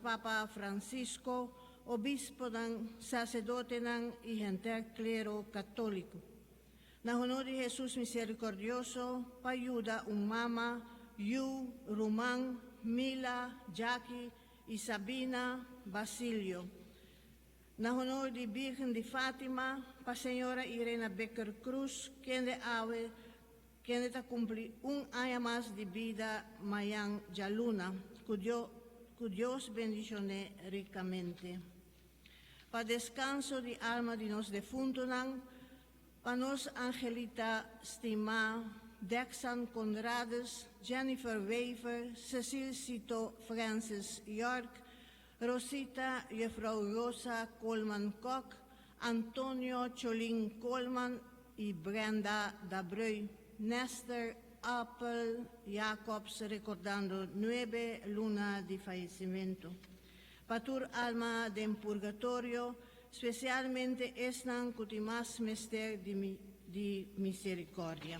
Papa Francisco, Obisponan, Sacerdotenan y henter clero Catolico. Na honor di Hesus Misericordioso, pa yuda un mama, yu, ruman, Mila, Jackie y Sabina, Basilio. Na honor di Birgen di Fatima, pa Señora Irena Becker Cruz, kende awe kende ta cumpli un aña mas di bida mayan djaluna. Cu cu Dios bendicione ricamente. Pa descanso di alma di nos defuntonan, pa nos Angelita stima, Dexan Conrades, Jennifer Wever, Cecil Cito Francis York, Rosita Juffrouw Rosa Koolman Kok, Antonio Cholin Koolman y Brenda Dabreu, Nestor Appel Jacobs recordando nuebe luna di fayecimento. Pa tur alma den purgatorio, specialmente esnan cu tin mas mester di di misericordia.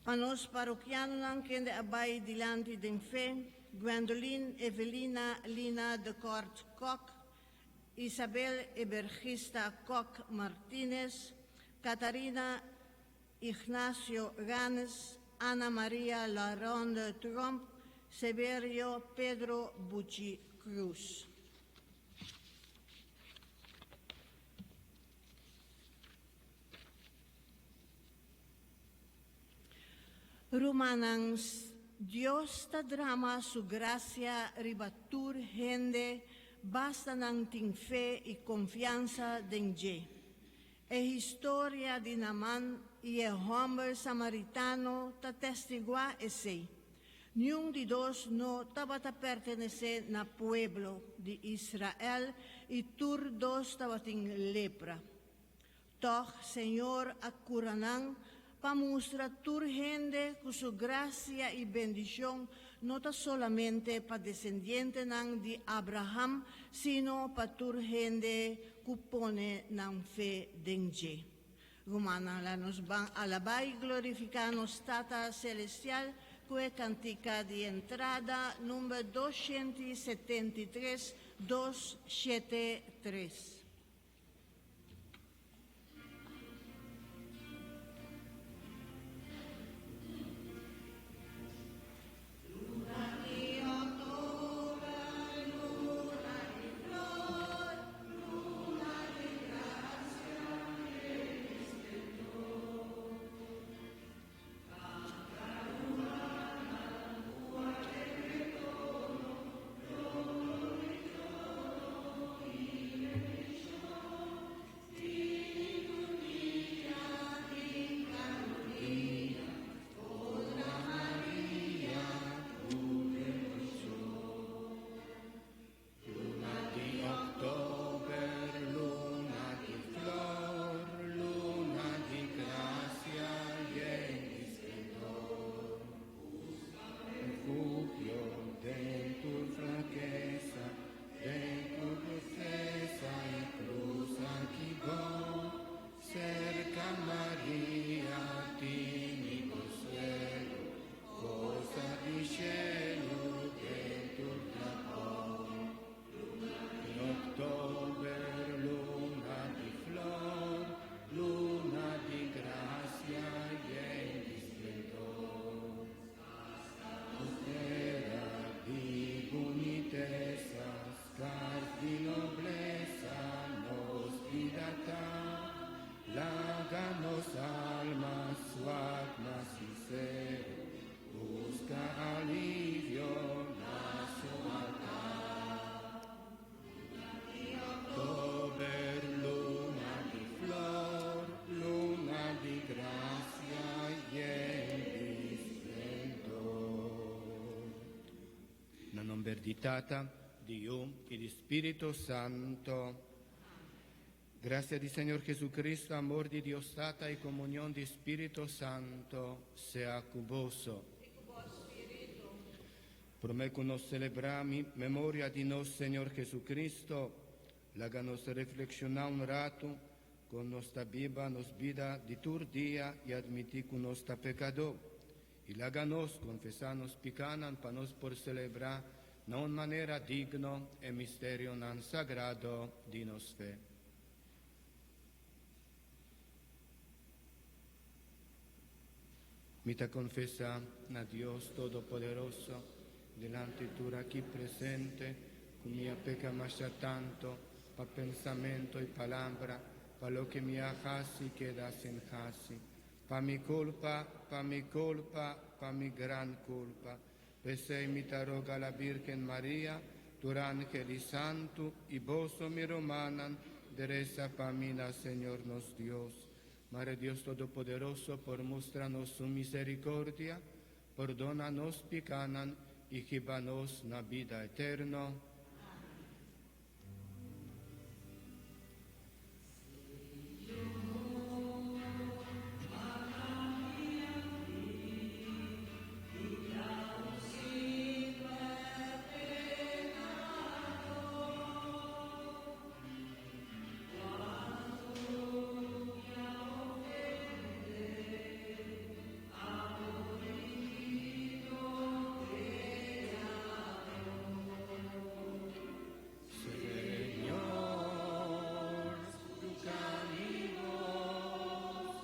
Pa nos parokianonan kende a bai dilanti den fe, Gwendolyn Evelina Lina de Kort Kok, Isabel Ebergista Kok Martinez, Catharina Ignacio Ranes, Ana Maria Laronde Tromp, Severio Pedro Buchi Cruz. Rumannan, Dios ta drama su gracia riba tur hende basta nan tin fe y confiansa den dje. E historia di Naman y e homber samaritano ta testigua esey. Niun di dos no tabata pertenece na pueblo di Israel y tur dos tabatin lepra. Tòg Señor a kura nan pa mustra tur hende ku su grasia i bendishon no ta solamente pa desendientenan di Abraham, sino pa tur hende ku pone nan fe den dje. Rumannan, la nos ban alabá i glorifiká nos Tata Selestial ku e kantika di entrada number 273, 273. Luna di october, luna di flor, luna di gracia yen di splendor. Refugio den tur flaqueza, den tur tristeza y cruz aki bo. Cerca Maria tini consuelo, forza di cielo den tur trabou. Di october, luna di flor, luna di gracia yen di splendor. Era di bunitesa, scars di noblesa, nos bida ta. Laga nos alma swak mas sincero, busca alivio na su altar. October, luna di flor, luna di gracia yen di splendor. Na nomber di Tata, di Yu y di Spirito Santo. Gracia di Señor Jesucristo, amor di Dios Tata y comunión di Spirito Santo sea cu boso. Prome cu nos celebra memoria di nos Señor Jesucristo, laga nos reflexiona un rato con nos ta biba nos bida di tur dia y admiti cu nos ta pecador. Y laga nos confesa nos picanan pa nos por celebra. Na un manera digno e misterionan sagrado di nos fe. Mi ta konfesá na Dios Todopoderoso, dilanti tur aki presente, ku mi a peka masha tantu pa pensamentu i palabra, pa loke mi a hasi i keda sin hasi. Pa mi kulpa, pa mi kulpa, pa mi gran kulpa. P'esei mi ta roga la Birgen Maria, tur angel i santu, i boso, mi rumannan, di resa pa mi na Señor nos Dios. Mare Dios Todopoderoso por mustra nos su misericordia, pordona nos picanan y hiba nos na bida eterno. Señor, scucha mi voz,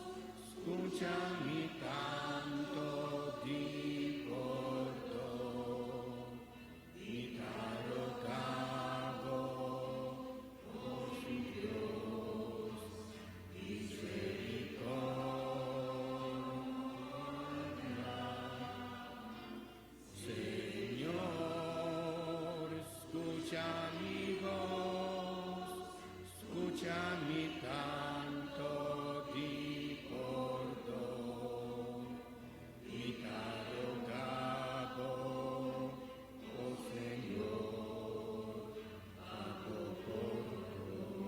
scucha mi canto di pordon. Mi ta roga bo, oh Dios, misericordia. Señor, scucha mi voz, scucha mi canto di pordon. Mi ta roga bo, oh Señor, pa bo pordon.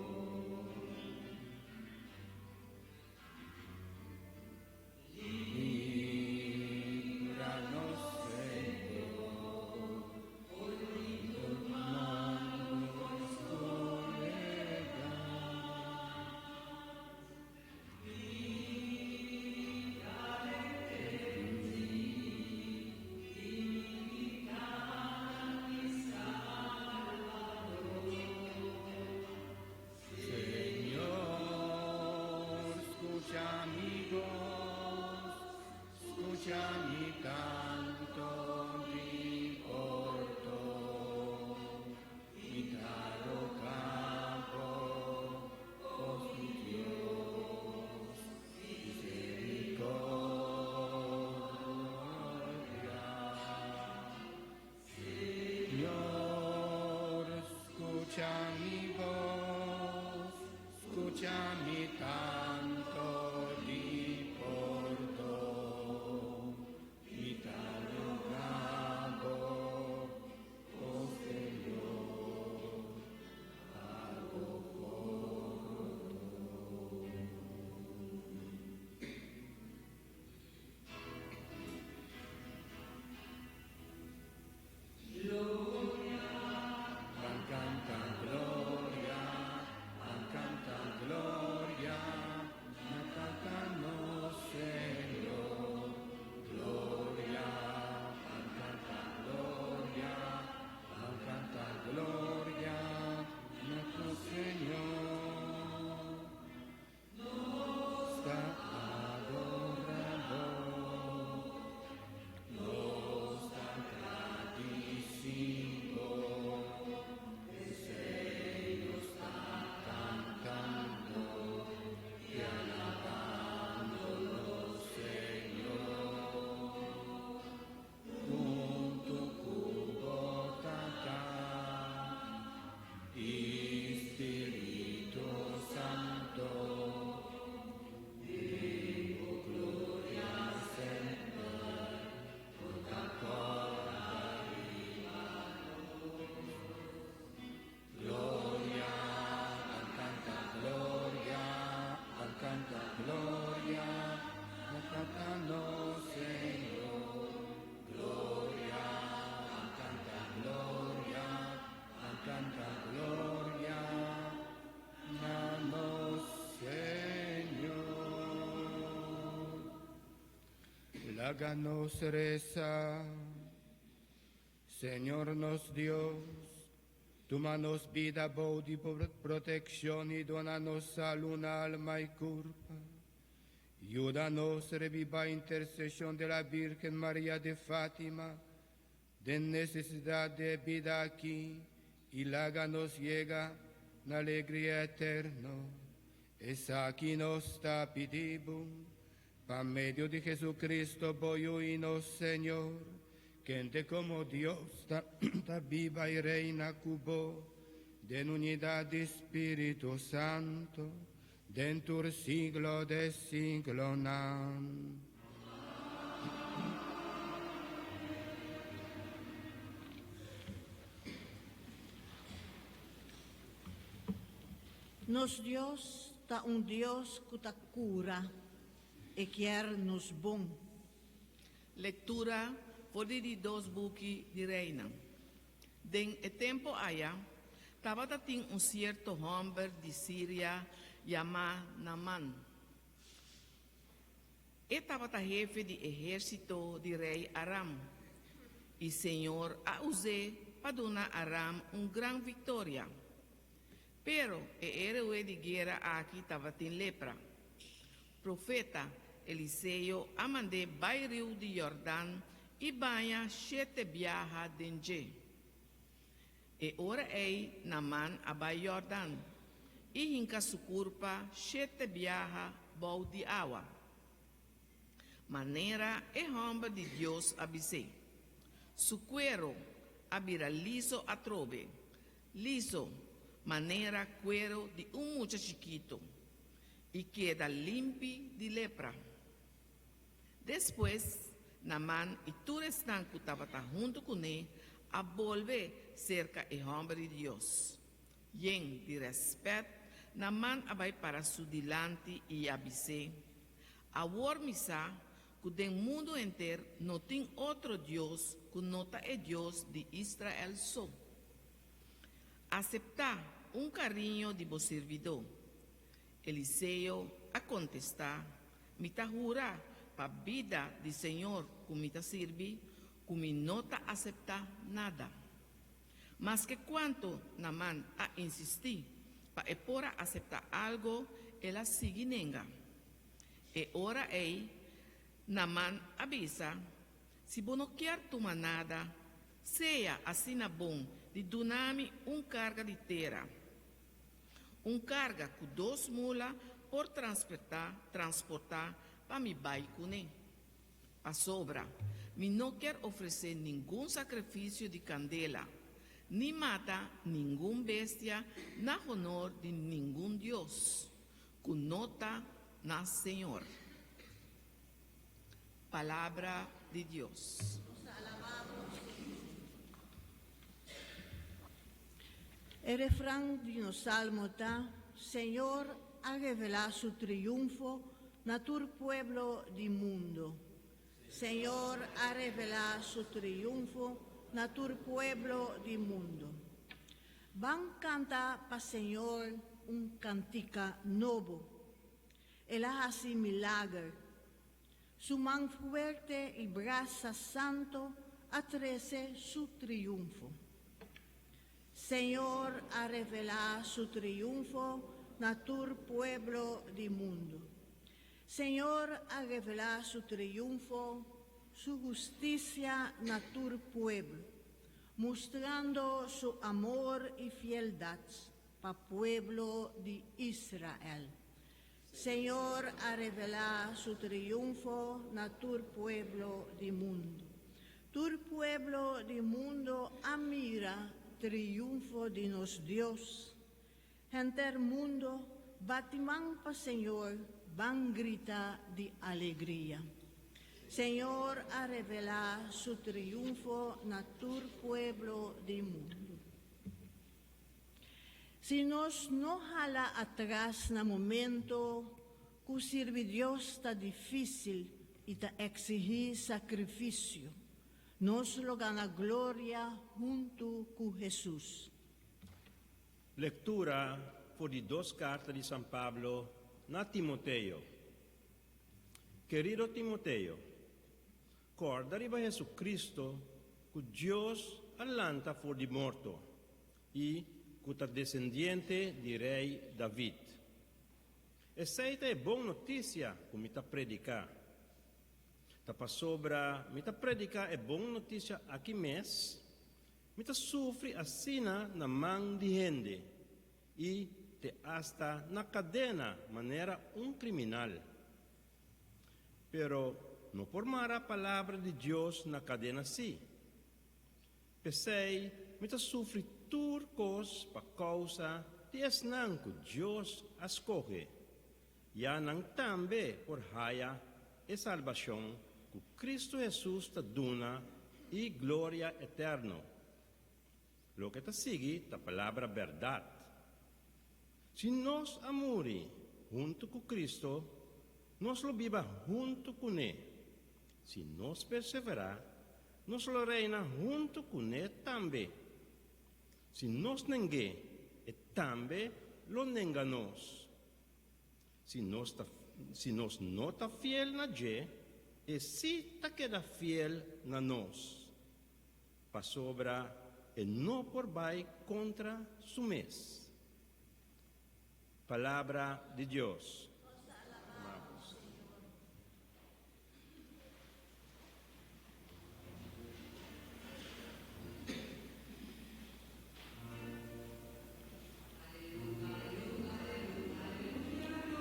Líbranos, Señor, del mal nos colega. Señor, scucha mi voz, scucha mi canto di pordon. Mi ta roga bo, oh Dios, misericordia. Señor, scucha mi voz, scucha mi canto di pordon. Mi ta roga bo, oh Señor, pa bo pordon. Ban canta gloria, ban canta gloria, na Tata nos Señor. Gloria, ban canta gloria, ban canta gloria, na nos Señor. Nos ta adora bo, nos ta gradici bo, P'esei nos ta cantando y alabando nos Señor. Hunto cu bo Tata y Spirito Santo, den bo gloria semper, por corda riba nos. Gloria, ban canta gloria, ban canta gloria, na Tata nos Señor. Gloria, ban canta gloria, ban canta gloria, na nos Señor. Laga nos resa. Señor nos Dios, tuma nos bida bou di bo proteccion y duna nos salud na alma y curpa. Yuda nos rebiba intercesion de la Virgen Maria de Fátima, den necesidad di e bida aki y laga nos yega na alegria eterno. Esaki nos ta pidi Bo, pa medio di Jesucristo, bo Yu y nos Señor, kende como Dios ta, ta biba y reina cu Bo, den unidad di Spirito Santo, den tur siglo di siglonan. Nos Dios ta un Dios cu ta cura, e kier nos bon. Lectura for di di dos buki di Reinan. Den e tempo aya, tabata tin un cierto homber di Siria yamá Naman. E tabata hefe di ehérsito di rei Aram, i señor a us'é pa duna Aram un gran viktoria. Pero e héroe di guera aki tabatin lepra. Profeta Eliseo a mand'é bai riu di Yordan i baña shete biaha den dje. E ora ei Naman a bai Yordan i hinka su kurpa shete biaha bou di awa, manera e hòmber di Dios a bis'é. Su kuero a bira liso atrobe, liso manera kuero di un mucha chikito, i keda limpi di lepra. Despues, Naman i tur esnan ku tabata huntu kuné a bolbe serka e hòmber di Dios. Yen di rèspèt, Naman a bai para su dilanti i a bis'é, Awor mi sa ku den mundu henter no tin otro Dios ku no ta e Dios di Israel so. Aseptá un kariño di bo sirbidó. Eliseo a kontestá, Mi ta hura pa bida di señor ku mi ta sirbi, ku mi no ta aseptá nada. Maske kuantu Naman a insistí pa e por a aseptá algo, el a sigui nenga. E ora ei, Naman a bisa, Si bo no kier tuma nada, sea asina bon di duna mi un karga di tera. Un karga ku dos mula por transpertá, transportá, pa mi bai kuné. Pasobra mi no kier ofresé ningun sakrifisio di kandela, ni mata ningun bestia na honor di ningun dios ku no ta na Señor. Palabra di Dios. E refran di nos salmo ta, Señor a revelá su triunfo na tur pueblo di mundo. Señor a revelá su triunfo na tur pueblo di mundo. Ban kanta pa Señor un kantika nobo. El a hasi milager. Su man fuerte i brasa santo a trese su triunfo. Señor a revelá su triunfo na tur pueblo di mundu. Señor a revelá su triunfo, su hustisia na tur pueblo, mustrando su amor i fieldat pa pueblo di Israel. Señor a revelá su triunfo na tur pueblo di mundu. Tur pueblo di mundu a mira triunfo di nos Dios. Henter mundu, bati man pa Señor, ban grita di alegria. Señor a revelá su triunfo na tur pueblo di mundu. Si nos no hala atras na momento ku sirbi Dios ta difísil i ta eksigí sakrifisio, nos lo gana gloria huntu ku Hesus. Lektura for di dos karta di San Pablo na Timoteo. Kerido Timoteo, kòrda riba Hesu-Kristo ku Dios. a lanta for di morto i ku ta desendiente di Rei David. Esei ta e bon notisia ku mi ta prediká. Ta pasobra mi ta prediká e bon notisia aki mes, mi ta sufri asina na man di hende i te asta na kadena manera un kriminal. Pero no por mara palabra di Dios na kadena sí. P'esei mi ta sufri tur kos pa kousa di esnan ku Dios a skohe, ya nan tambe por haya e salbashon ku Kristu Hesus ta duna i gloria eterno. Loke ta sigui ta palabra bèrdat. Si nos a muri huntu ku Kristu, nos lo biba huntu kuné. Si nos perseverá, nos lo reina huntu kuné tambe. Si nos neng'é, e tambe lo nenga nos. Si nos ta si nos no ta fiel na dje, e sí ta keda fiel na nos. Pasobra e no por bai kontra su mes. Palabra di Dios.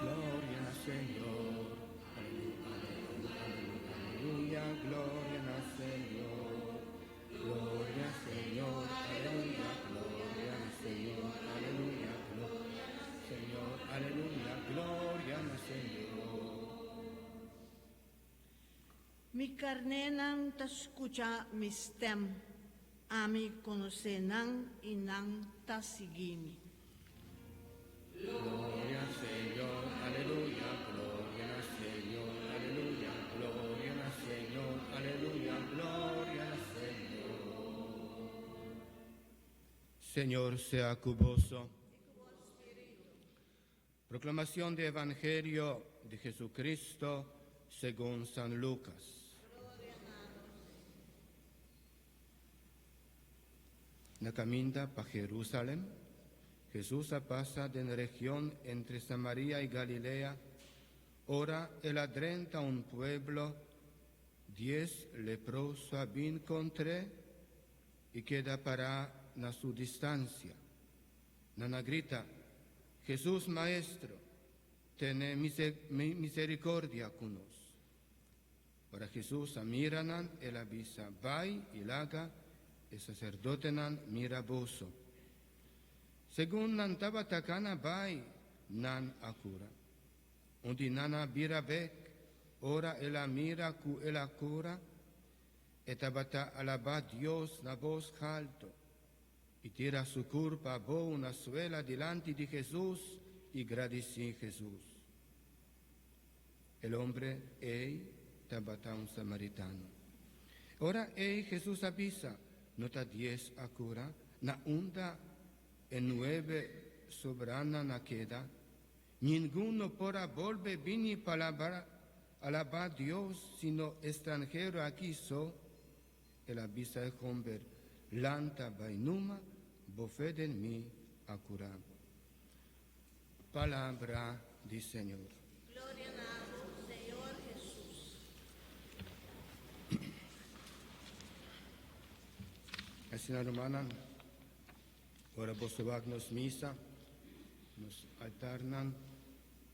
Gloria na Señor. Aleluya, gloria na Señor. Gloria Señor, aleluya, gloria na Señor, aleluya, gloria Señor, aleluya, gloria na Señor. Mi karnénan ta skucha mi stèm, ami konosé nan i nan ta sigui mi. Gloria Señor, aleluya, gloria na Señor, aleluya, gloria na Señor, aleluya, gloria na Señor. Señor sea ku boso. Proclamación del Evangelio de Jesucristo según San Lucas. Na kaminda pa Jerusalem, Jesús a pasa den region entre Samaria i Galilea. Ora el a drenta un pueblo, 10 leproso a bin kontr'é i keda pará na su distansia. Nan a grita, Jesús, Maestro, tene misericordia ku nos. Ora Jesús a mira nan, el a bisa, Bai i laga e saserdotenan mira boso. Segun nan tabata kana bai, nan a kura. Un di nan a bira bek, ora el a mira ku el a kura, e tabata alabá Dios na bos haltu. I tira su kurpa abou na suela dilanti di Hesus i gradisí Hesus. El hombre ei tabata un samaritano. Ora ei Hesus a bisa, No ta dies a kura? Na unda e nuebe sobranan a keda? Ningun no por a bolbe bini pa alabá Dios sino e stranhero aki so. El a bisa e homber, Lanta bai numa, bo fe den mi a cura bo. Palabra di Señor. Gloria na abo, Señor Hesus. Asina rumannan, ora boso wak nos misa, nos altarnan,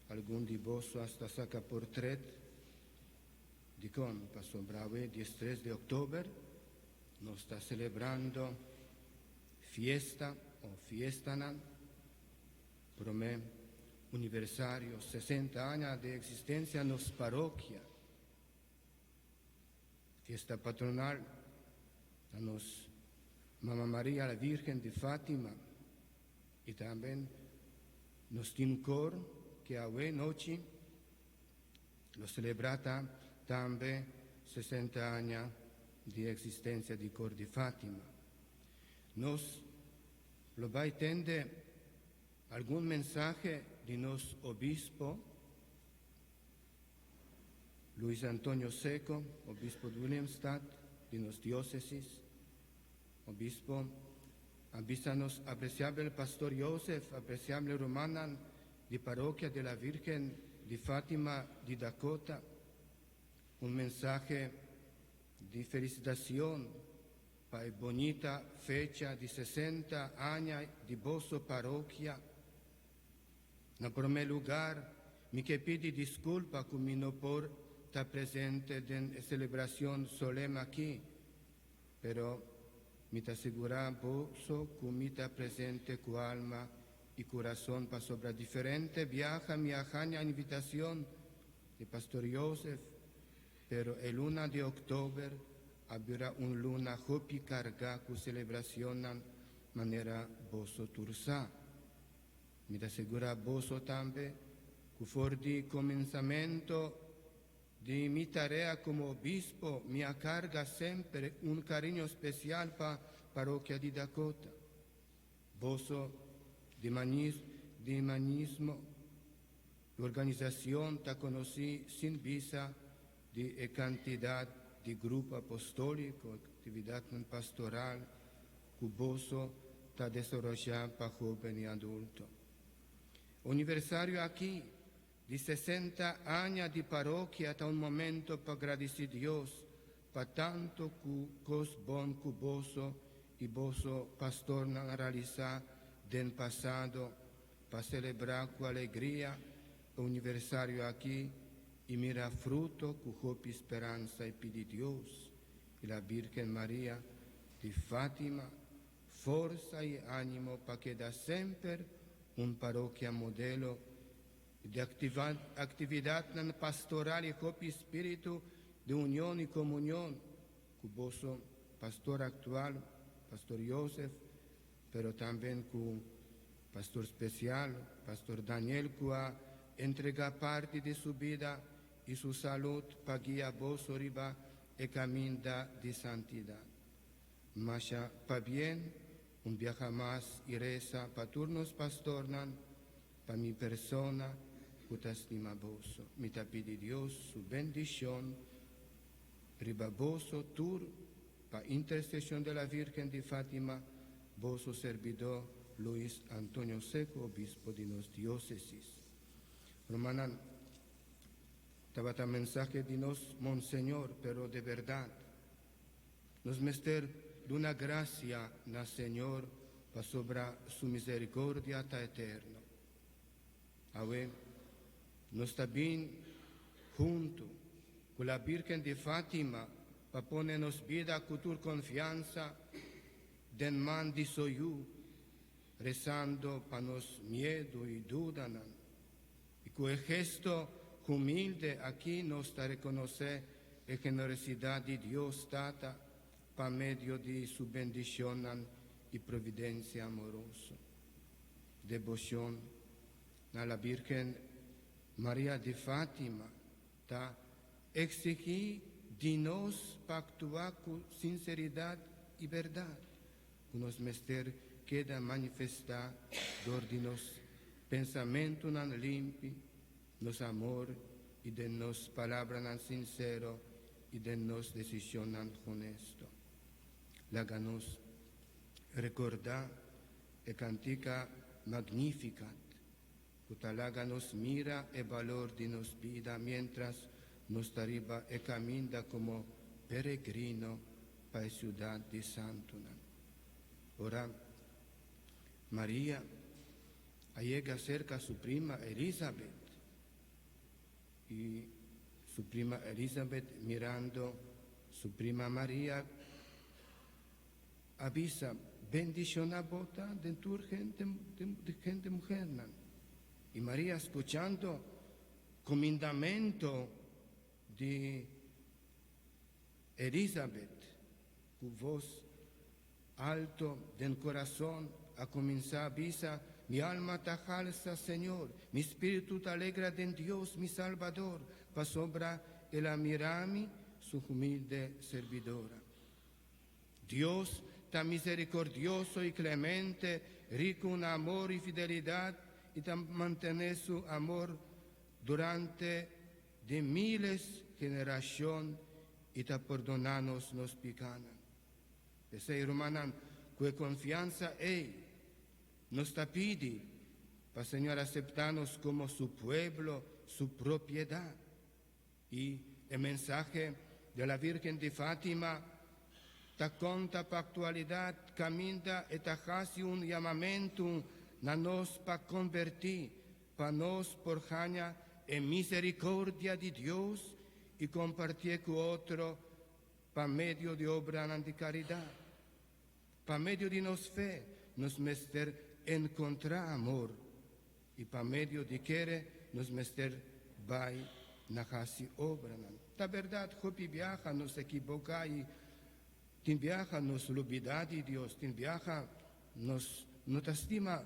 algun di boso hasta saca portret Dikon? Pasobra awe diestres di òktober nos ta selebrando fiesta o fiestanan, promé universario, 60 aña di eksistensia nos parokia. Fiesta patronal ta nos Mama Maria la Virgen di Fatima i tambe nos tin kor ke awe nochi Lo selebrá ta tambe 60 aña di eksistensia di Kor di Fátima. Nos lo bai tende algun mensahe di nos obispo Luis Antonio Secco, obispo di Willemstad, di nos diósesis. Obispo a bisa nos apreciabel Pastor Joseph, apreciable rumannan di Parokia de la Virgen di Fatima di Dakota, un mensahe di felicitacion pa e bonita fecha di 60 aña di boso parokia. Na prome lugar, mi ke pidi disculpa cu mi no por ta presente den e celebracion solem aki, pero mi ta sigura boso cu mi ta presente cu alma y curason pasobra diferente biaha mi a haya invitacion di Pastor Joseph, pero e luna di october a bira un luna hopi carga cu celebracionnan manera boso tur sa. Mi ta sigura boso tambe cu for di cuminsamento di mi tarea como obispo mi a carga semper un cariño special pa parokia di Dakota. Boso dinamismo y organisacion ta conoci sin bisa di e cantidad di grupo apostolico, actividad pastoral cu boso ta desaroya pa hoben y adulto. Aniversario aki di 60 aña di parokia ta un momento pa gradici Dios pa tanto cu cos bon cu boso y boso pastornan a realisa den pasado, pa celebra cu alegria e aniversario aki y mira fruto cu hopi, speransa y pidi Dios y la Virgen Maria di Fatima forsa y animo pa keda semper un parokia modelo di actividad pastoral y hopi spirito di union y comunion cu boso pastor actual, Pastor Joseph, pero tambe cu pastor special, Pastor Daniel, cu a entrega parti di su bida y su salud pa guia boso riba e caminda di santidad. Masha pabien, un biaha mas y resa pa tur nos pastornan, pa mi persona, cu ta stima boso. Mi ta pidi Dios su bendicion, riba boso tur, pa intercesion de la Virgen de Fátima, boso servidor Luis Antonio Seco, obispo di nos diocesis. Rumannan, tabata mensahe di nos Monseñor, pero di berdad, nos mester duna gracia na Señor pasobra su misericordia ta eterno. Awe, nos ta bin hunto cu la Virgen de Fátima pa pone nos bida cu tur confiansa den man di su Yiu, rezando pa nos miedo y dudanan. Y cu e gesto humilde aki nos ta reconoce e generosidad di Dios Tata pa medio di su bendicion y providencia amoroso. Devocion na la Virgen Maria de Fátima ta exigi di nos pa actua cu sinceridad y berdad, cu nos mester keda manifesta door di nos pensamentonan limpi, nos amor y di nos palabranan sincero y di nos decisionnan honesto. Laga nos recorda e cantica Magnificat, cu ta laga nos mira e balor di nos bida mientras nos ta riba e caminda como peregrino pa e ciudad di santonan. Ora, Maria a yega cerca su prima Elizabeth y su prima Elizabeth, mirando su prima Maria, a bisa: "Bendiciona bo ta den tur hende, di hende muhernan." Y Maria, scuchando cumindamento di Elizabeth, cu voz alto den curason, a cuminsa bisa: "Mi alma ta halsa Señor, mi spirito ta alegra den Dios, mi Salvador, pasobra El a mira mi, su humilde servidora." Dios ta misericordioso y clemente, rico en amor y fidelidad, y ta mantene su amor durante di miles generacion y ta pordona nos nos picanan. P'esei, rumannan, ku e konfiansa ei, nos ta pidi pa Señor aseptá nos komo Su pueblo, Su propiedat. I e mensahe di la Virgen di Fátima ta konta pa aktualidat kaminda e ta hasi un yamamentu na nos pa konbertí, pa nos por haña e miserikordia di Dios i kompartié ku otro pa medio di obranan di karidat. Pa medio di nos fe nos mester enkontrá amor i pa medio di kere nos mester bai na hasi obranan. Ta bèrdat, hopi biaha nos ekiboká i tin biaha nos lubidá di Dios, tin biaha nos no ta stima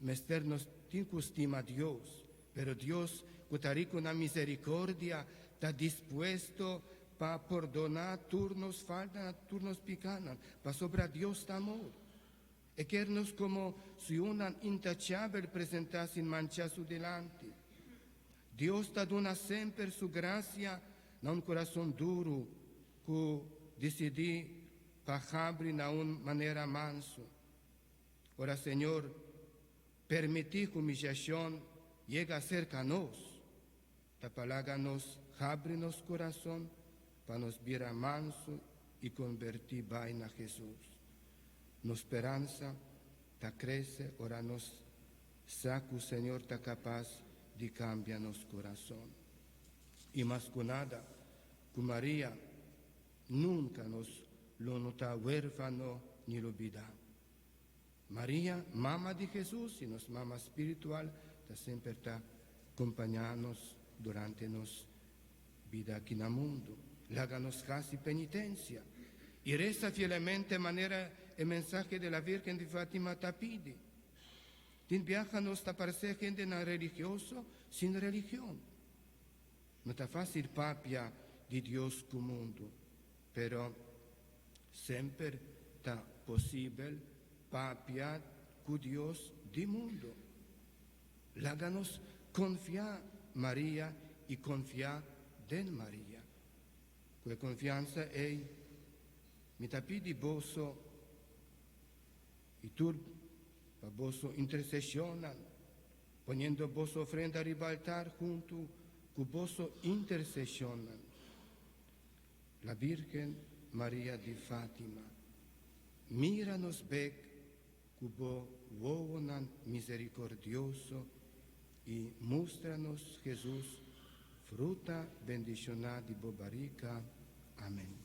Mester nos tin cu stima Dios, pero Dios cu ta rico na misericordia ta dispuesto pa pordona tur nos faltanan, tur nos picanan, pasobra Dios ta amor. E kier nos como su yunan intachabel presenta sin mancha su dilanti. Dios ta duna semper su gracia na un curason duro cu dicidi pa habri na un manera manso. Ora Señor permití humillashon yega serka nos, ta pa laga nos habri nos kurason pa nos bira mansu i konbertí bai na Hesus. Nos speransa ta krese ora nos sa ku Señor ta kapas di kambia nos kurason. I mas ku nada, ku Maria nunka nos lo no ta huérfano ni lubidá. Maria, mama di Hesus i nos mama spiritual, ta semper ta kompañá nos durante nos bida aki na mundu. Laga nos hasi penitensia i resa fielmente manera e mensahe di la Virgen di Fatima ta pidi. Tin biaha nos ta parsé hendenan religioso sin religion. No ta fásil papia di Dios ku mundu, pero semper ta posibel papia ku Dios di mundu. Laga nos konfia Maria i konfia den Maria. Ku e konfiansa ei, mi ta pidi boso i tur pa boso interseshonnan, poniendo boso ofrenda riba altar huntu ku boso interseshonnan. La Virgen Maria di Fatima, mira nos bek ku bo wowonan miserikordioso i mustra nos Hesus, fruta bendishoná di bo barika. Amen.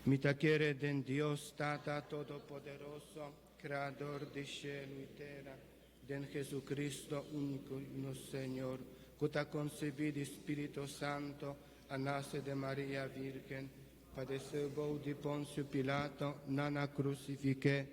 Mi ta kere den Dios Tata Todopoderoso, Creador di shelu i tera, den Jesucristo, unico nos Señor, cu ta concebi di Spirito Santo, a nace de Maria Virgen, padeceu bou di Poncio Pilato, nan a crucifique,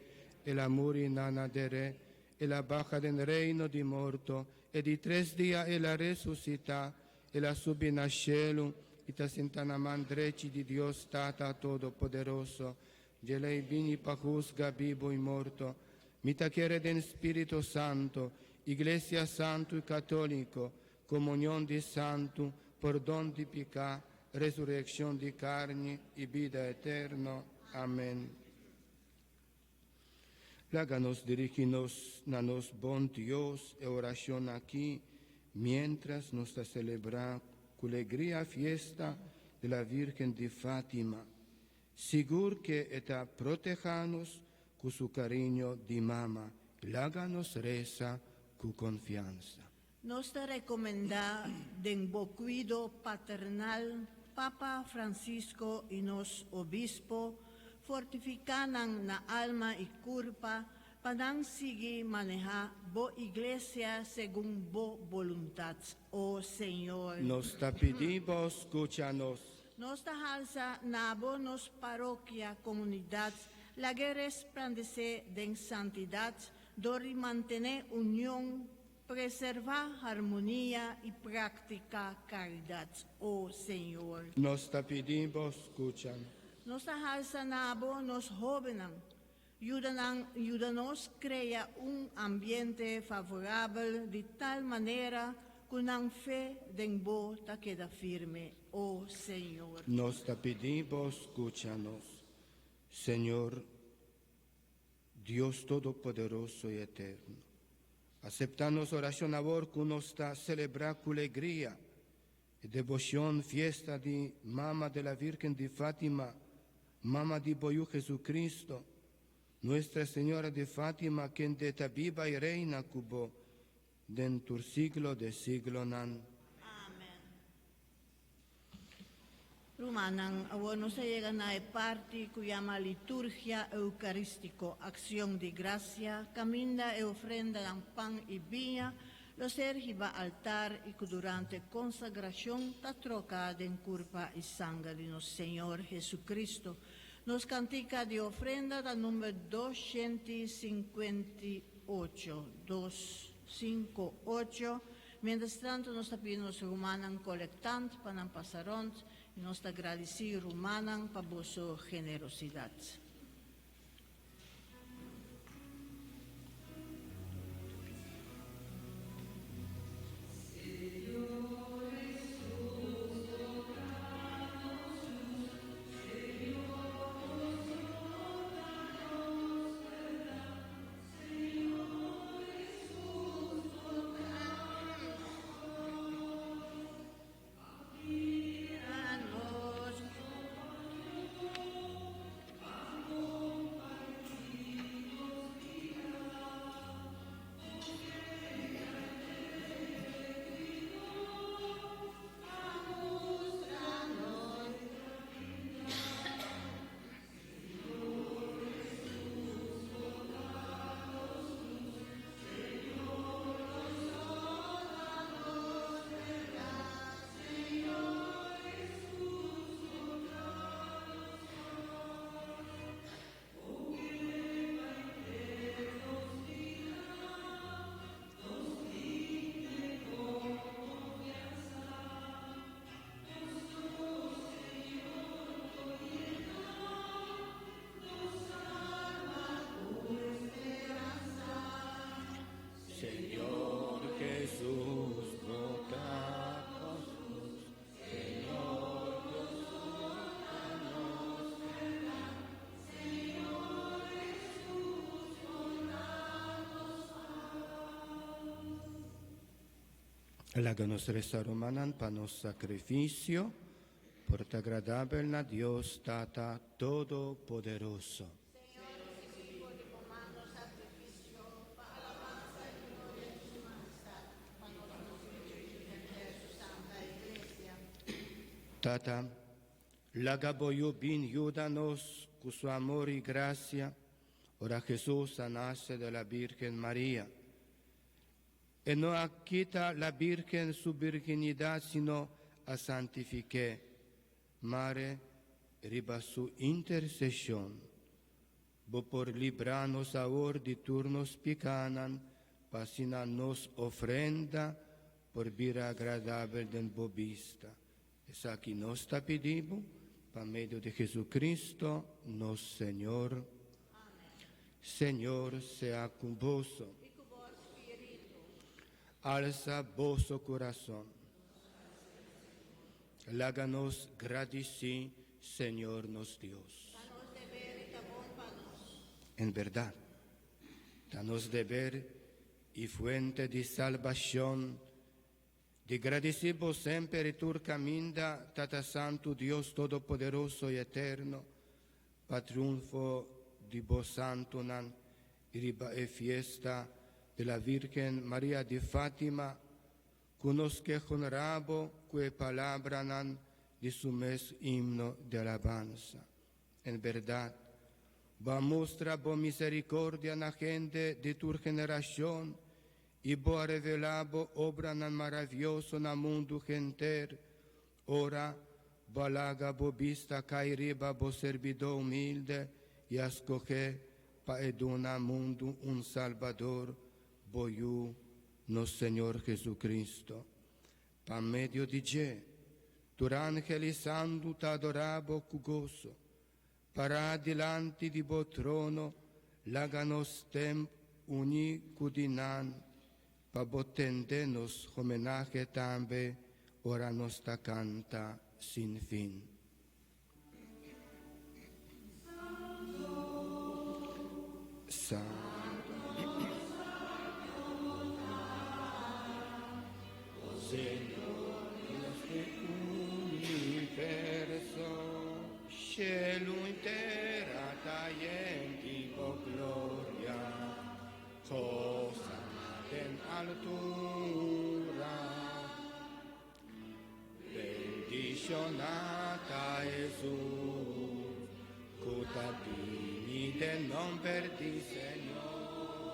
el a muri, nan a der'é, el a baha den reino di morto, e di tres dia el a resucita, El a subi na shelu i ta sinta na man drechi di Dios Tata Todopoderoso. Dje lei bini pa husga bibu i morto. Mi ta kere den Spirito Santo, Iglesia Santu i Katoliko, komunion di santu, pordon di piká, resurekshon di karni i bida eterno. Amen. Laga nos dirigi nos na nos bon Dios e oracion aki mientras nos ta celebra cu legria fiesta di la Virgen di Fatima. Sigur ke e ta proteha nos cu su cariño di mama. Laga nos reza cu confiansa. Nos ta recomenda den bo cuido paternal Papa Francisco y nos Obispo, fortifica nan na alma y curpa pa nan sigui maneha bo Iglesia segun bo boluntad, O Señor. Nos ta pidi bo scucha nos. Nos ta halsa na bo nos parokia, comunidad, lag'e resplandece den santidad dor di mantene union, Preservá harmonia i praktiká karidat, o Señor. Nos ta pidi Bo skucha. Nos ta halsa na Bo nos hóbennan. Yuda nan, yuda nos krea un ambiente favorabel di tal manera ku nan fe den Bo ta keda firme, o Señor. Nos ta pidi Bo skucha nos, Señor, Dios Todopoderoso i Eterno. Aseptá nos orashon awor ku nos ta selebrá ku legria e deboshon fiesta di Mama de la Virgen di Fátima, Mama di bo Yu Jesucristo, Nuestra Señora de Fátima, kende ta biba i reina ku bo den tur siglo de siglonan. Amen. Rumannan, awor nos a yega na e parti ku yama Liturgia Eukarístiko, Akshon di Grasia, kaminda e ofrendanan pan i biña lo ser hiba altar i ku durante konsagrashon ta troka den kurpa i sanger di nos Señor Jesucristo. Nos kantika di ofrenda ta number 258, dos, sinku, ocho. Mientrastantu nos ta pidi nos rumannan kolektant pa nan pasa rònt i nos ta gradisí rumannan pa boso generosidat. Señor Jesús, bota nos, Señor, Laga nos resa rumannan pa nos sakrifisio por ta agradabel na Dios Tata Todopoderoso. Tata, laga bo Yu bin yuda nos ku su amor i grasia, ora Hesus a nase de la Birgen Maria. E no a kita la Birgen su birginidat sino a santifik'é. Mare, riba su interseshon, Bo por libra nos awor di tur nos pikánan, pa asina nos ofrenda por bira agradabel den Bo bista. Esaki nos ta pidi Bo pa medio di Jesucristo, nos Señor. Señor sea cu boso. Alsa boso curason. Laga nos gradici Señor nos Dios. En berdad, ta nos deber y fuente di salbacion Di gradisí Bo semper i tur kaminda, Tata Santu, Dios Todopoderoso i Eterno, pa triunfo di Bo santunan i riba e fiesta di la Virgen Maria di Fatima, ku nos ke honrá Bo ku e palabranan di su mes himno di alabansa. En bèrdat, Bo a mustra Bo miserikordia na hende di tur generashon I bo a revelá bo obranan maravioso na mundu henter, ora bo a laga bo bista kai riba bo serbidó humilde i a skohé pa e duna mundu un Salbador, bo Yu, nos Señor Jesucristo. Pa medio di dje, tur angel i santu ta adorá bo ku goso, pará dilanti di bo trono. Laga nos stem uni ku di nan pa Bo tende nos homenahe tambe ora nos ta kanta sin fin. Santo. Señor Dios di universo, shelu i tera ta yen di bo gloria. Hosanna den altura. Bendishoná ta esun ku ta bini den nomber di Señor.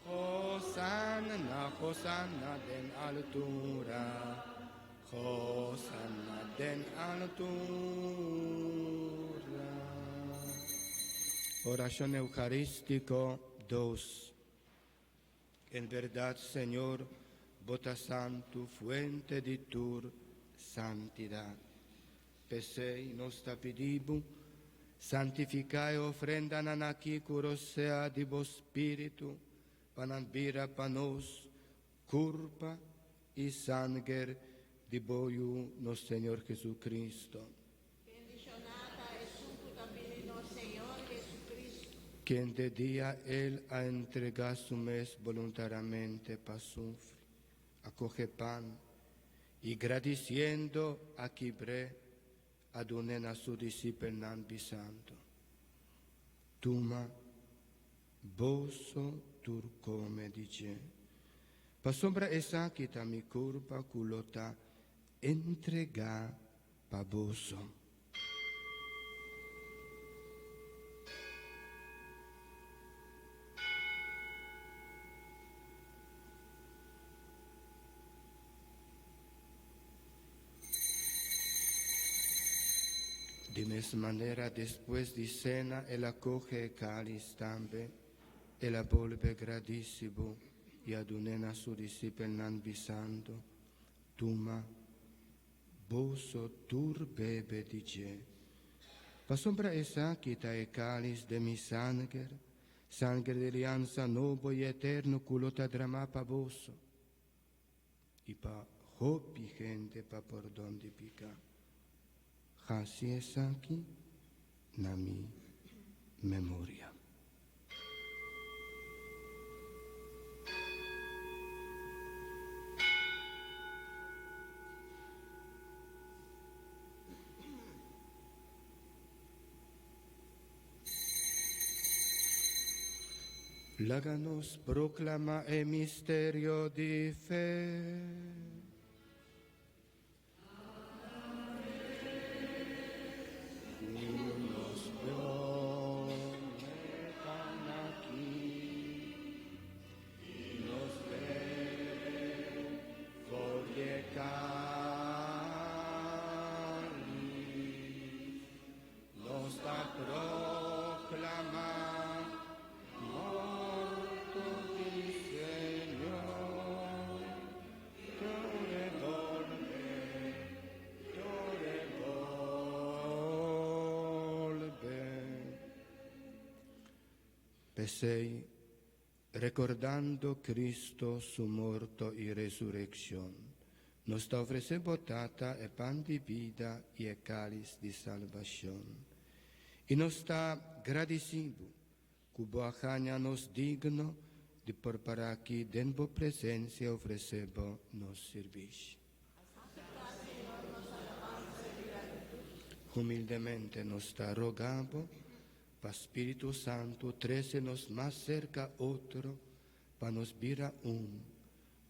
Hosanna, hosanna den altura. Hosanna den altura. Orashon Eukarístiko dos. En bèrdat, Señor, Bo ta santu, fuente di tur santidat. P'esei nos ta pidi Bo, santifiká e ofrendanan aki ku rosea di Bo Spiritu, pa nan bira pa nos kurpa i sanger di Bo Yu, nos Señor Jesucristo. Bendishoná ta esun ku ta bini nos Señor Jesucristo. Ken de dia El a entregá Su mes boluntariamente pa sufri, a kohe pan, i gradisiendo a kibr'é, a dun'é na Su disipelnan, bisando, Tuma, boso tur kome di dje, pasobra esaki ta Mi kurpa ku lo ta entregá pa boso. Di mes manera, despues di sena, el a kohe e kális tambe, el a bolbe gradisi bo i a dun'é na su disipelnan, bisando, Tuma, Boso tur bebe di dje. Pasobra esaki ta e kális den mi sanger, sanger di liansa nobo i eterno ku lo ta dramá pa boso i pa hopi hende pa pordon di piká. Hasi esaki na mi memoria. Laga nos proclama e misterio di fe. P'esei, rekordando Cristo su morto i resurekshon, nos ta ofresé bo Tata e pan di bida i e kális di salbashon. I nos ta gradisí bo Ku bo a haña nos digno di por para aki den bo presensia ofresé bo nos sirbishi. Humildemente nos ta roga bo pa Spiritu Santu trese nos mas serka otro pa nos bira un,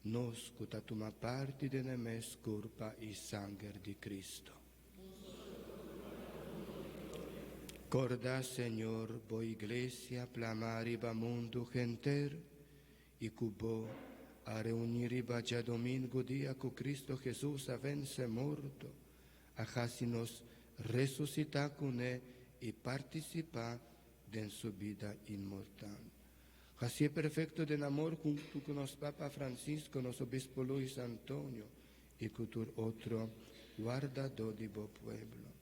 nos ku ta tuma parti den e mes kurpa i sanger di Cristo. Corda, Señor, bo Iglesia plama riba mundu henter i cu bo a reuni riba djadomingo dia cu Cristo Jesus a vence morto, a haci nos resucita cune i participa den su bida inmortal. Hacié perfecto den amor hunto cu nos Papa Francisco, nos Obispo Luis Antonio, i ku tur otro wardadó di bo pueblo.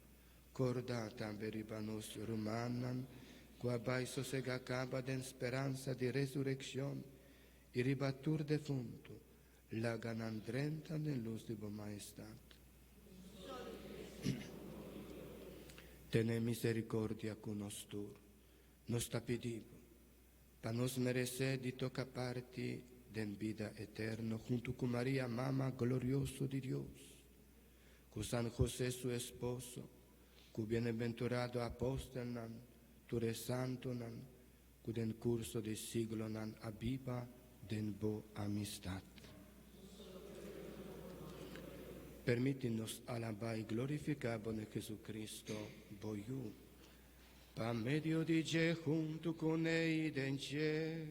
Kòrda tambe riba nos rumannan. ku a bai sosegá kaba den speransa di resurekshon, i riba tur defuntu, laga nan drenta den lus di bo Mahestat. Tene miserikordia ku nos tur, nos ta pidi bo, pa nos meresé di toka parti den bida eterno huntu ku Maria, Mama glorioso di Dios, ku San José su esposo, ku bienaventurado apòstelnan, tur e santunan ku den kurso di siglonan a biba den bo amistat. Permiti nos alabá i glorifiká bo na Jesucristo, bo Yu. Pa medio di dje, huntu kuné i den dje,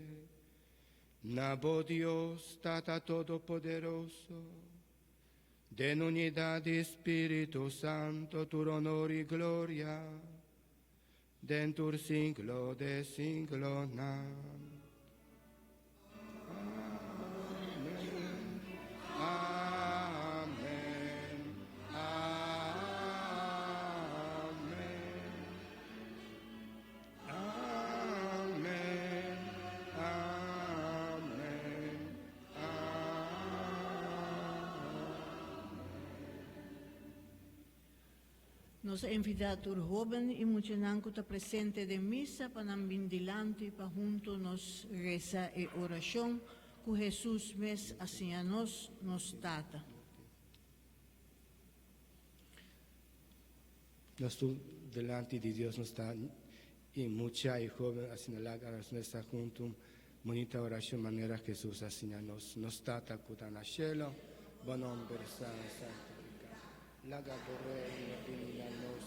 na bo Dios, Tata Todopoderoso, den unidat di Spiritu Santo, tur honor i gloria, den tur siglo de siglonan. Amen. Amen. Amen. Amen. Amen. Amen. Nos a invitá tur hóben i muchanan ku ta presente den misa pa nan bin dilanti pa huntu nos resa e orashon ku Hesus mes a siña nos, Nos Tata. Nos tur delanti di Dios nos ta i mucha i hóben asina laga nos mesa huntu un bunita orashon manera Hesus a siña nos, Nos Tata ku ta na shelu, bo nomber sea santifiká. Laga bo reino bini na nos,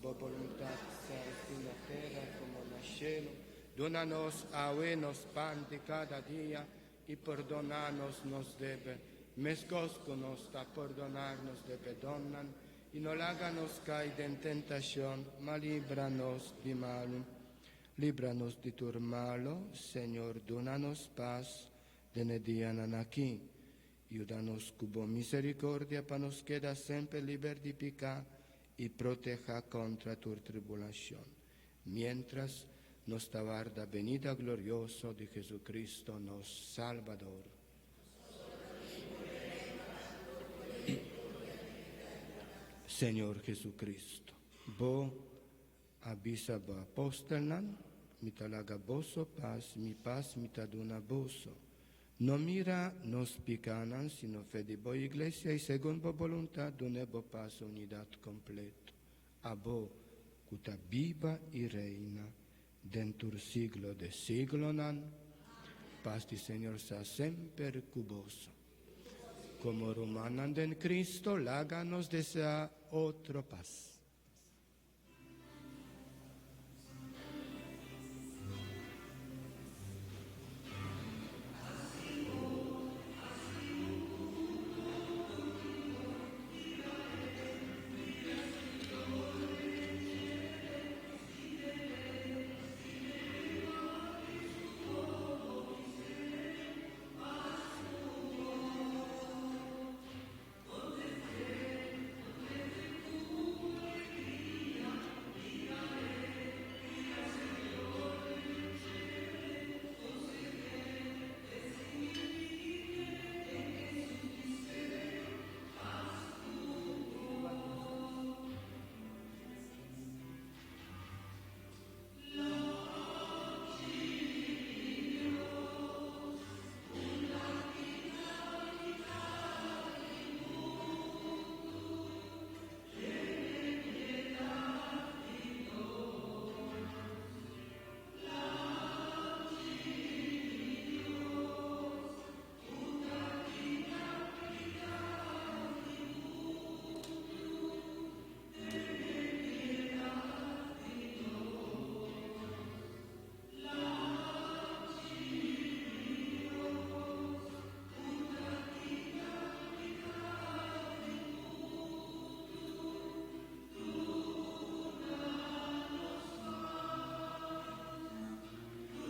bo boluntat sea hasi na tera komo na shelu. Duna nos awe nos pan di kada dia, i pordoná nos nos debe, meskos ku nos ta pordoná nos debedónan, i no laga nos kai den tentashon, ma libra nos di malu. Libra nos di tur malu, Señor, duna nos pas den e dianan aki. Yuda nos ku bo miserikordia pa nos keda semper liber di piká i protehá kontra tur tribulashon, miéntras nos ta warda benida glorioso di Jesucristo nos Salbador. Señor Jesucristo, bo a bisa bo apòstelnan, Mi ta laga boso pas, mi pas mi ta duna boso. No mira nos pikánan, sino fe di bo iglesia, i segun bo boluntat dun'é bo pas unidat kompleto. Abo, ku ta biba i reina den tur siglo de siglonan, pas di Señor sea semper ku boso. Komo rumannan den Cristo, laga nos deseá otro pas.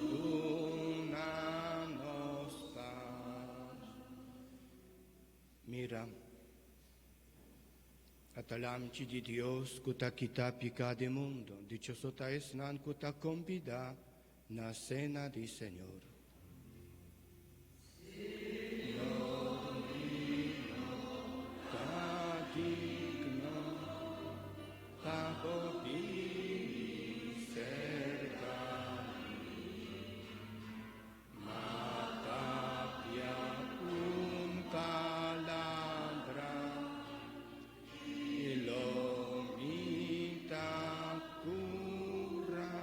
Duna nos pas. Mira, ata. Ata Lamchi di Dios ku ta kita piká di mundu, dichoso ta esnan ku ta kombidá na sena di Señor. Señor, mi no ta digno pa bo bini serka mi, ma papia un palabra i lo mi ta kurá.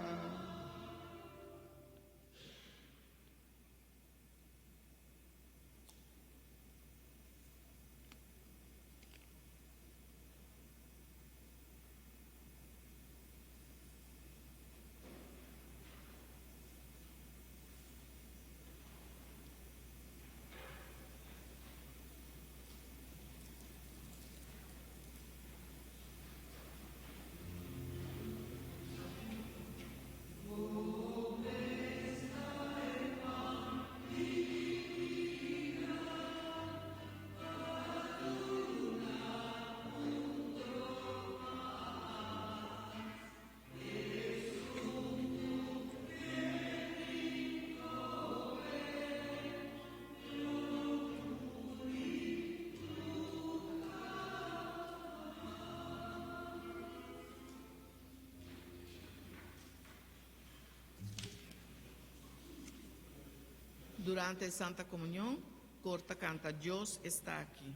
Durante Santa Comunion, koor ta kanta Dios está aquí.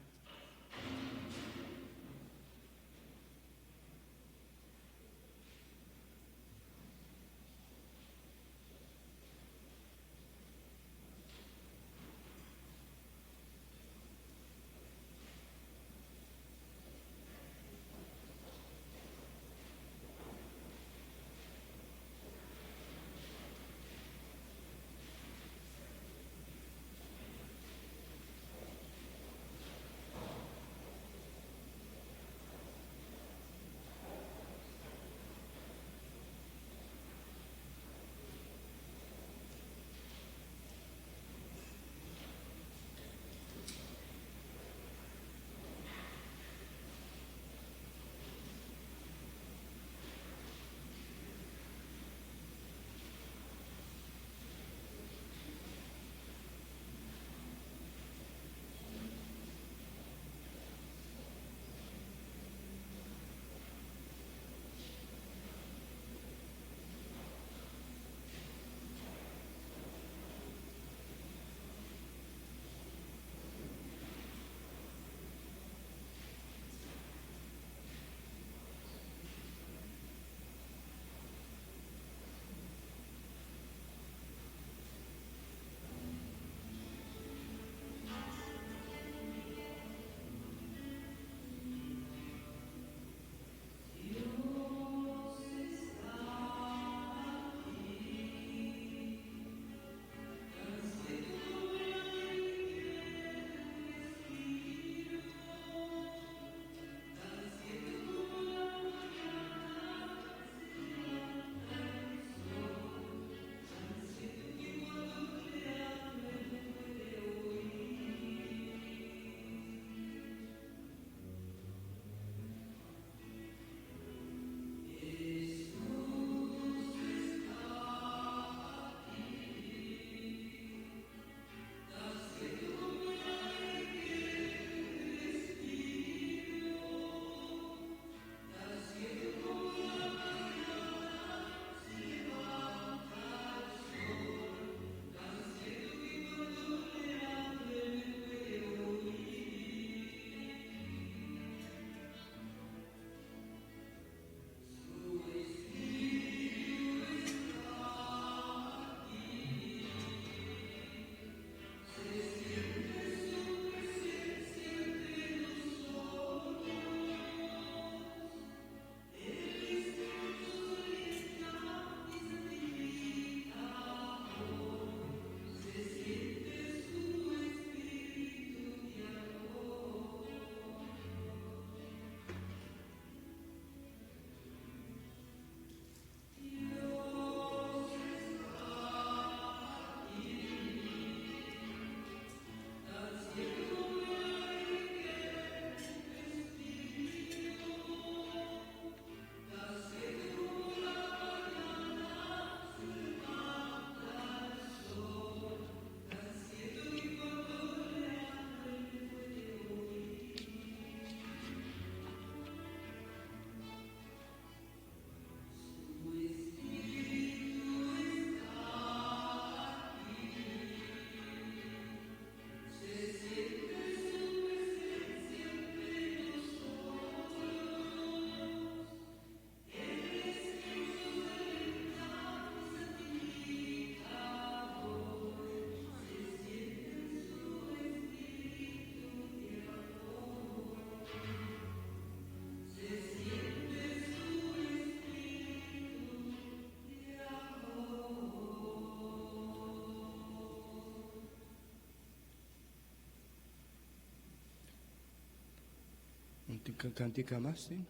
Cantica mas, sí?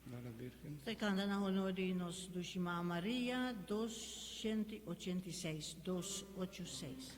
Na la Virgen. Ta canta na honor di nos Dushi Mama Maria, 286, 286.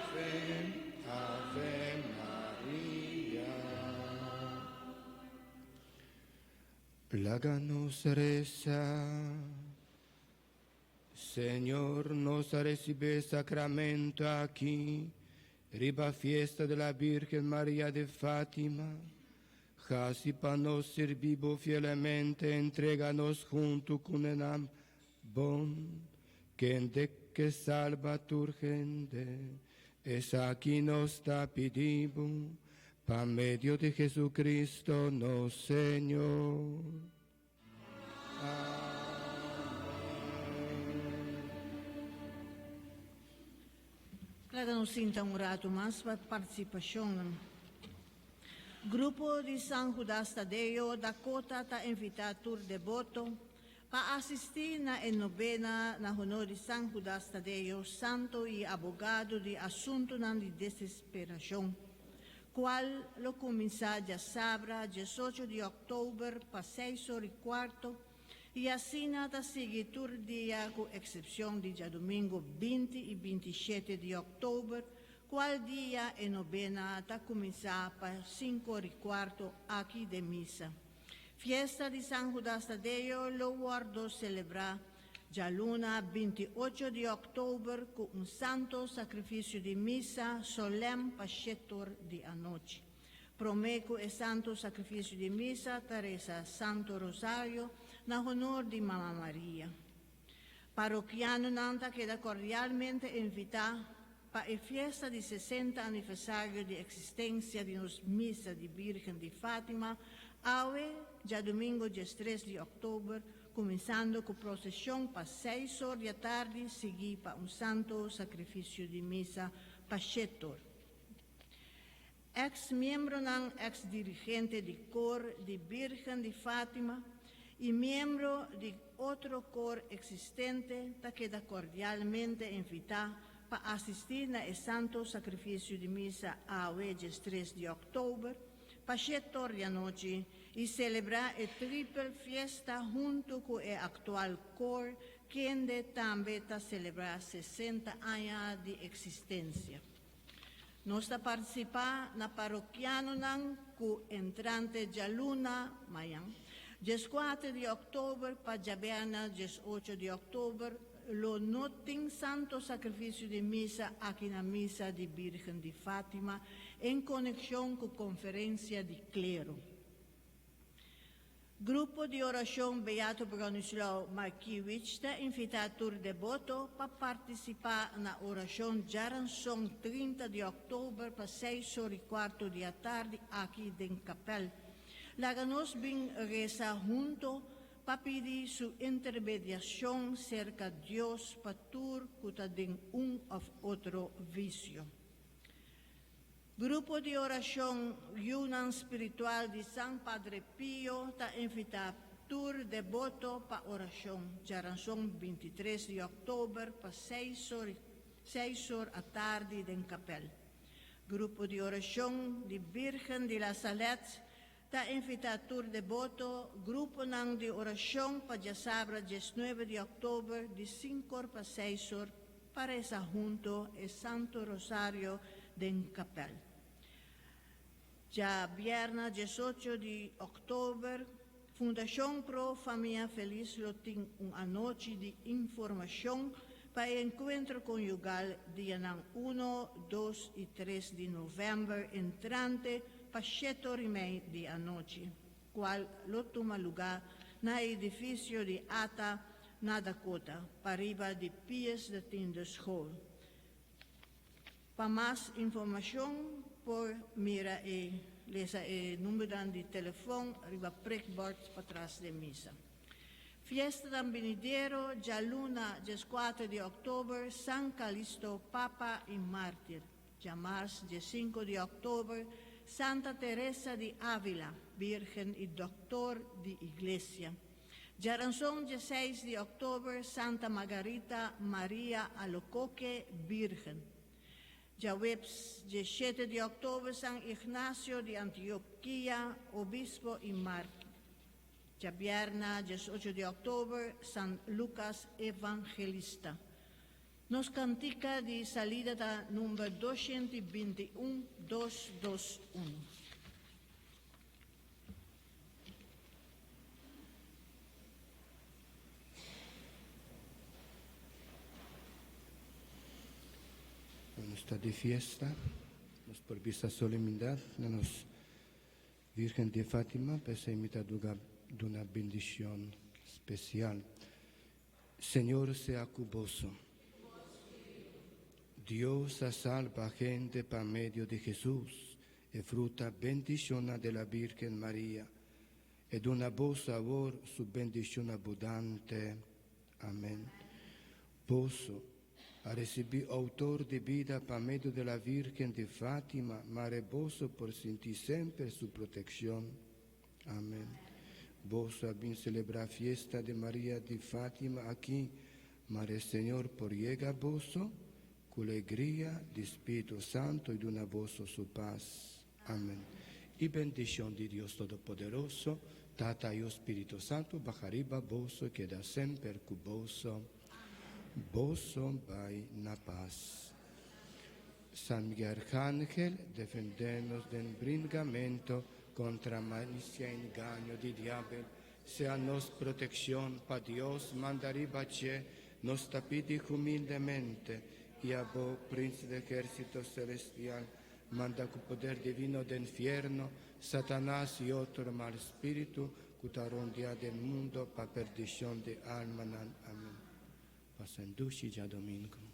Ave, Ave Maria. Laga nos resa. Señor, nos a recibi sacramento aki, riba fiesta di la Virgen Maria di Fatima. Haci pa nos sirbi bo fielmente, entrega nos hunto cu nan bon, kende ke salba tur hende. Esaki nos ta pidi bo, pa medio di Jesucristo, nos Señor. Amén. Laga nos sinta un rato mas pa participacion. Grupo di San Judas Tadeo Dakota ta invita tur deboto pa asisti na e novena na honor di San Judas Tadeo, santo y abogado di asuntonan di desesperacion, cual lo cuminsa diasabra 18 di october pa 6 or y cuarto y asina ta sigui tur dia cu excepcion di diadomingo 20 y 27 di october, cual dia e novena ta cuminsa pa 5 or y cuarto aki den misa. Fiesta di San Judas Tadeo lo wordo celebra dialuna 28 di october cu un santo sacrificio di misa solemne pa 7 di anochi. Prome cu e santo sacrificio di misa ta resa Santo Rosario na honor di Mama Maria. Parokianonan ta keda cordialmente invita pa e fiesta di 60 aniversario di existencia di nos Misa di Virgen di Fatima, awe, diadomingo 13 di october, cuminsando cu procesion pa 6 or di atardi, sigui pa un santo sacrificio di misa pa 7 or. Ex-miembronan, ex-dirigente di cor di Virgen di Fatima y miembro di otro cor existente, ta keda cordialmente invita pa asisti na e Santo Sacrificio di Misa awe 3 di october, pa 7 or di anochi y celebra e triple fiesta hunto cu e actual cor. kende tambe ta selebrá 60 aña di eksistensia. Nos ta partisipá na parokianonan ku entrante djaluna, mañan, 14 di òktober pa djabièrnè 18 di òktober lo no tin Santo Sakrifisio di Misa aki na Misa di Birgen di Fatima en konekshon ku Konferensia di Klero. Grupo di Orashon Beato Bronislaw Markiewicz ta invitá tur deboto pa partisipá na orashon djaranson 30 di òktober pa 6 or i kuarto di atardi aki den kapèl. Laga nos bin resa hunto pa pidi su intermediashon serka Dios pa tur ku ta den un òf otro visio. Grupo di Orashon Yunan Spiritual di San Padre Pio ta invitá tur deboto pa orashon djaranson 23 di òktober pa 6 or 6 or atardi den kapèl. Grupo di Orashon di Birgen di La Salette ta invitá tur deboto, gruponan di orashon pa djasabra 19 di òktober di 5 or pa 6 or pa resa hunto e Santo Rosario den kapèl. Djabièrnè 18 di òktober, Fundashon Pro Famia Felis lo tin un anochi di informashon pa e enkuentro konyugal dianan 1, 2 i 3 di novèmber entrante pa 7:30 di anochi, kual lo tuma lugá na edifisio di ATA na Dakota, pariba di Pius X School. Pa mas informashon por mira e lesa e number di telefòn riba prikbord patras di misa. Fiesta dan benidero, djaluna, 4 di òktober, San Calisto, Papa i Mártir. Djamars, 5 di òktober, Santa Teresa di Ávila, Virgen i Doktor di Iglesia. Djaranson, 6 di òktober, Santa Margarita Maria Alacoque, Virgen. Djaweps, 7 di òktober, San Ignacio di Antioquia, Obispo i Mártir. Djabièrnè, 18 di òktober, San Lucas Evangelista. Nos kantika di salida ta number 221 221. Nos ta di fiesta, nos por bisa solemnidat na nos Virgen de Fátima, p'esei mi ta duna bendishon spesial. Señor sea ku boso. Dios a salba hende pa medio di Hesus, e fruta bendishoná di la Virgen Maria. E duna boso awor su bendishon abundante. Amèn. Boso a risibí outor di bida pa medio di la Virgen di Fátima, mare boso por sinti semper su protekshon. Amèn. Boso a bin selebrá fiesta di Maria di Fátima aki, mare Señor por yega boso ku alegria di Spiritu Santu i duna boso su pas. Amèn. I bendishon di Dios Todopoderoso, Tata i Spiritu Santu, baha riba boso keda semper ku boso. Boso bai na pas. San Miguel Arcángel, defendé nos den bringamentu kontra malisia i engaño di diabel. Sea nos protekshon pa Dios manda riba dje, nos ta pidi humildemente, i abo, príncipe di ehérsito selestial, manda ku poder divino den fièrnu, Satanas i otro mal spiritu ku ta rondiá den mundu pa perdishon di almanan. Amèn. Pasa un dushi djadumingu.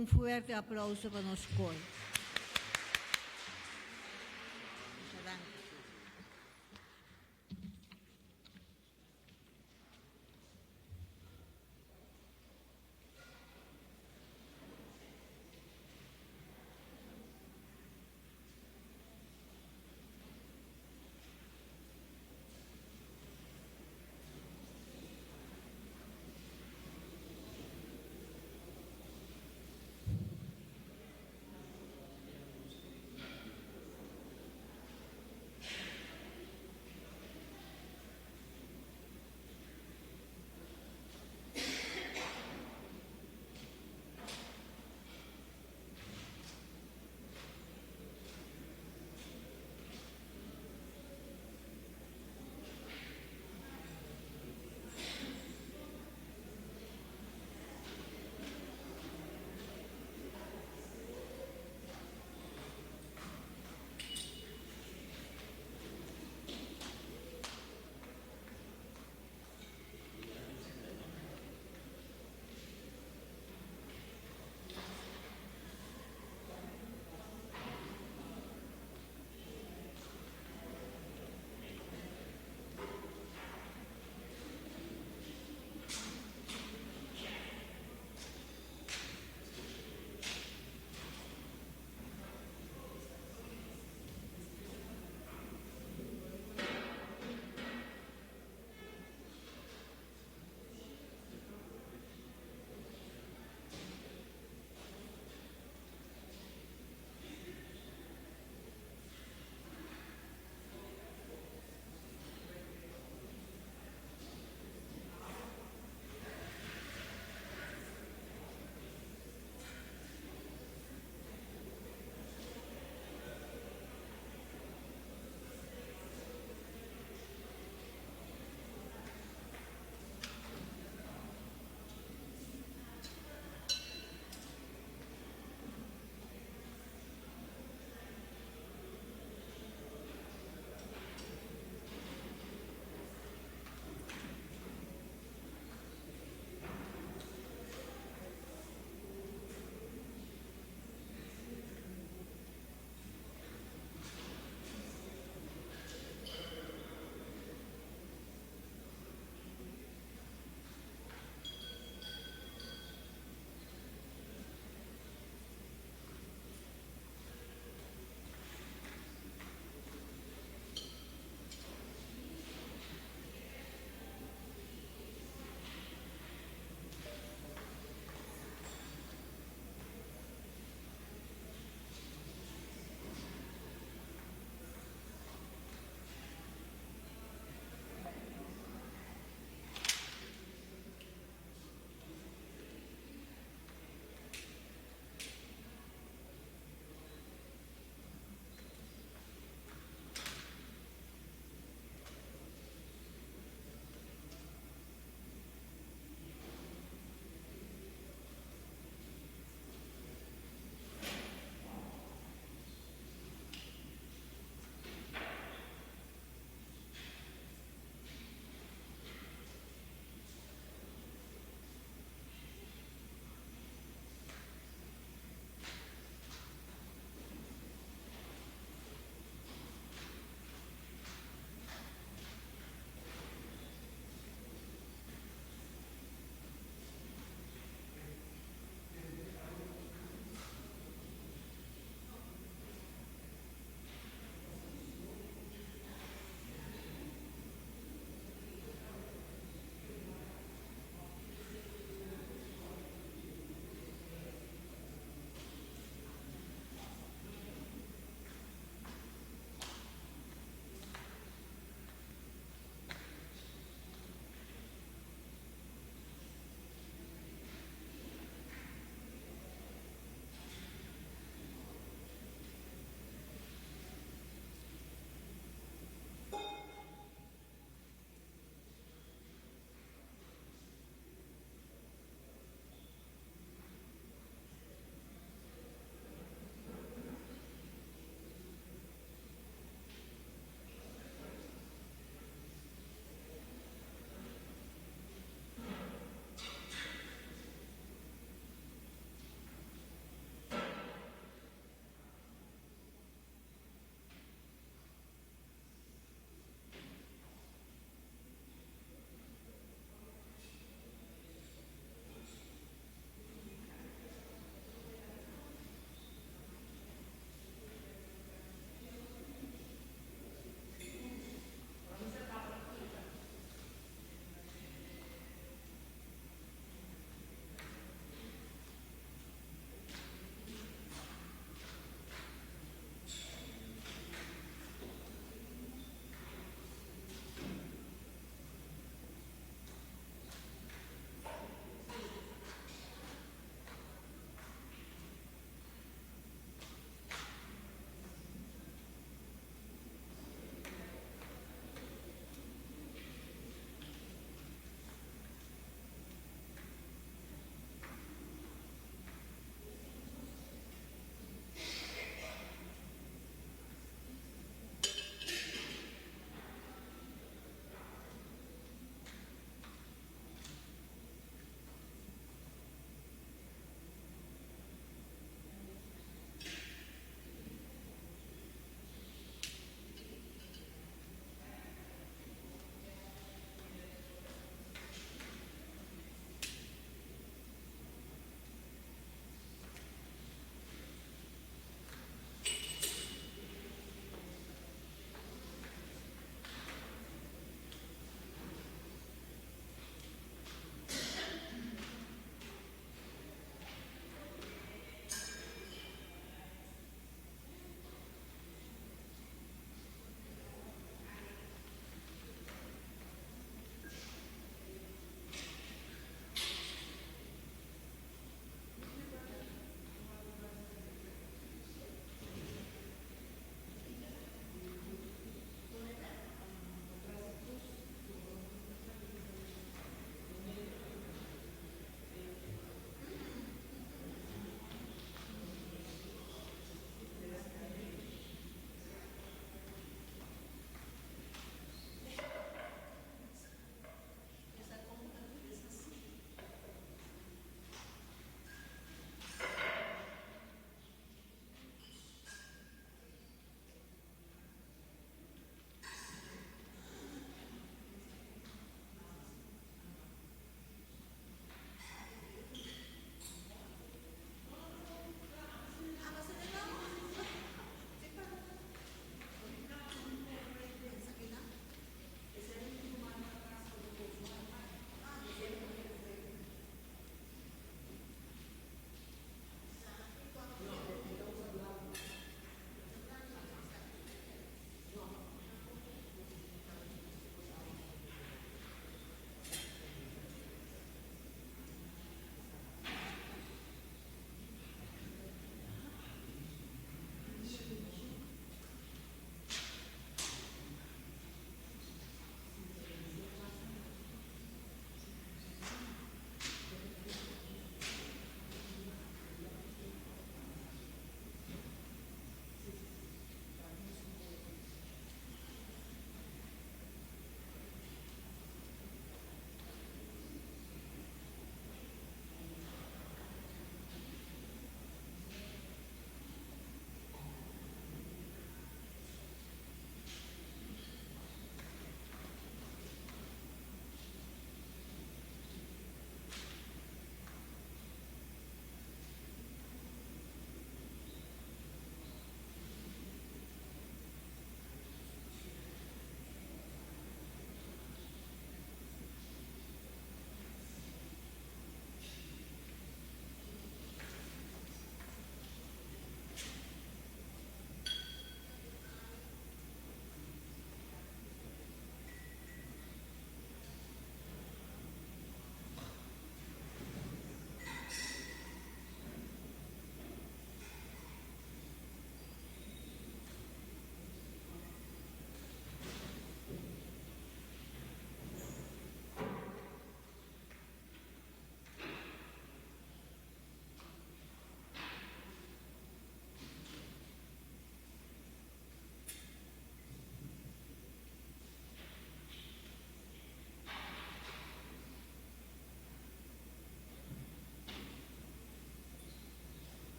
Un fuerte aplauso pa nos skol.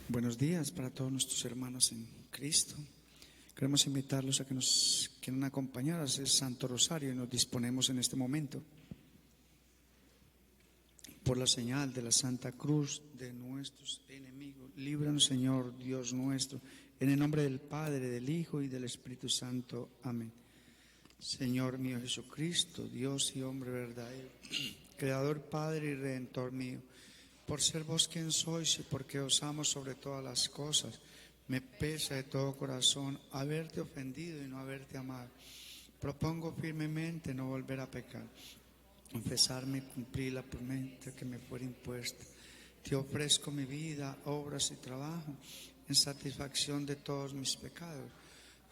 Buenos días para todos nuestros hermanos en Cristo. Queremos invitarlos a que nos quieran acompañar a hacer Santo Rosario y nos disponemos en este momento. Por la señal de la Santa Cruz de nuestros enemigos, líbranos Señor Dios nuestro, en el nombre del Padre, del Hijo y del Espíritu Santo. Amén. Señor mío Jesucristo, Dios y hombre verdadero, Creador, Padre y Redentor mío, por ser vos quien sois y porque os amo sobre todas las cosas, me pesa de todo corazón haberte ofendido y no haberte amado. Propongo firmemente no volver a pecar, confesarme y cumplir la promesa que me fuera impuesta. Te ofrezco mi vida, obras y trabajo en satisfacción de todos mis pecados.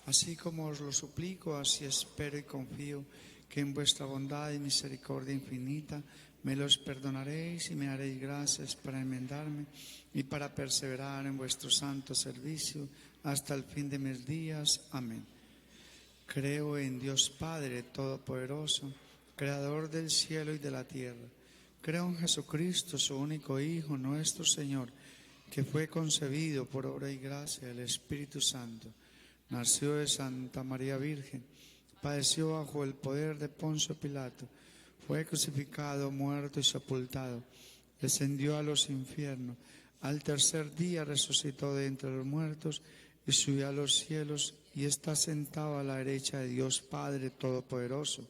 Así como os lo suplico, así espero y confío que en vuestra bondad y misericordia infinita me los perdonaréis y me haréis gracias para enmendarme y para perseverar en vuestro santo servicio hasta el fin de mis días. Amén. Creo en Dios Padre Todopoderoso, Creador del cielo y de la tierra. Creo en Jesucristo, su único Hijo, nuestro Señor, que fue concebido por obra y gracia del Espíritu Santo. Nació de Santa María Virgen, padeció bajo el poder de Poncio Pilato, fue crucificado, muerto y sepultado, descendió a los infiernos, al tercer día resucitó de entre los muertos y subió a los cielos y está sentado a la derecha de Dios Padre Todopoderoso.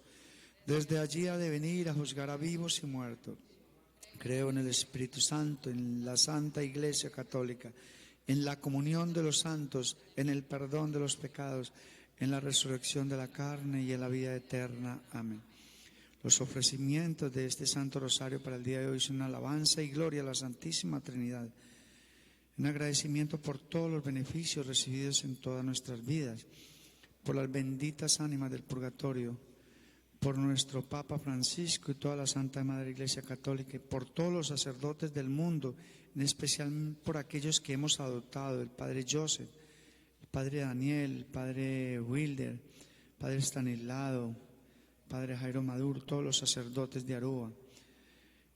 Desde allí ha de venir a juzgar a vivos y muertos. Creo en el Espíritu Santo, en la Santa Iglesia Católica, en la comunión de los santos, en el perdón de los pecados, en la resurrección de la carne y en la vida eterna. Amén. Los ofrecimientos de este Santo Rosario para el día de hoy son una alabanza y gloria a la Santísima Trinidad. Un agradecimiento por todos los beneficios recibidos en todas nuestras vidas, por las benditas ánimas del purgatorio, por nuestro Papa Francisco y toda la Santa Madre Iglesia Católica, y por todos los sacerdotes del mundo, en especial por aquellos que hemos adoptado, el Padre Joseph, el Padre Daniel, el Padre Wilder, el Padre Stanislao, Padre Jairo Maduro, todos los sacerdotes de Aruba,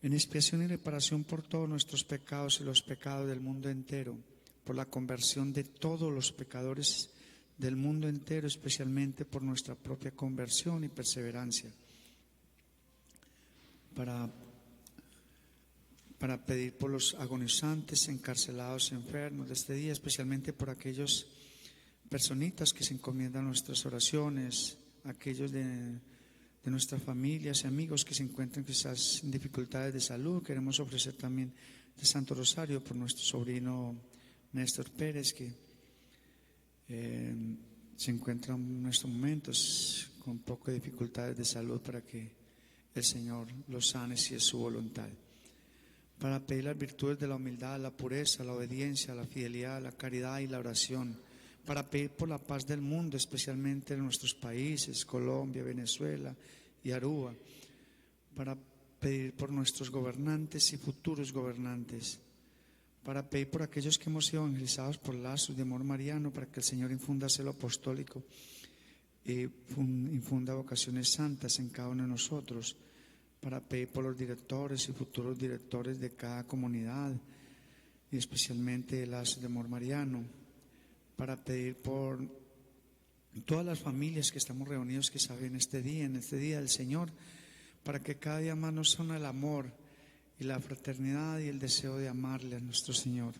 en expiación y reparación por todos nuestros pecados y los pecados del mundo entero, por la conversión de todos los pecadores del mundo entero, especialmente por nuestra propia conversión y perseverancia, para, para pedir por los agonizantes, encarcelados, enfermos de este día, especialmente por aquellos personitas que se encomiendan nuestras oraciones, aquellos de, de nuestras familias y amigos que se encuentran quizás en dificultades de salud. Queremos ofrecer también el Santo Rosario por nuestro sobrino Néstor Pérez, que eh, se encuentra en estos momentos con poco de dificultades de salud para que el Señor lo sane si es su voluntad. Para pedir las virtudes de la humildad, la pureza, la obediencia, la fidelidad, la caridad y la oración. Para pedir por la paz del mundo, especialmente en nuestros países, Colombia, Venezuela y Aruba. Para pedir por nuestros gobernantes y futuros gobernantes para pedir por aquellos que hemos sido evangelizados por lazos de amor mariano, para que el Señor infunda celo apostólico y infunda vocaciones santas en cada uno de nosotros, para pedir por los directores y futuros directores de cada comunidad, y especialmente el lazo de amor mariano, para pedir por todas las familias que estamos reunidos que saben este día, en este día del Señor, para que cada día más nos una el amor y la fraternidad y el deseo de amarle a nuestro Señor.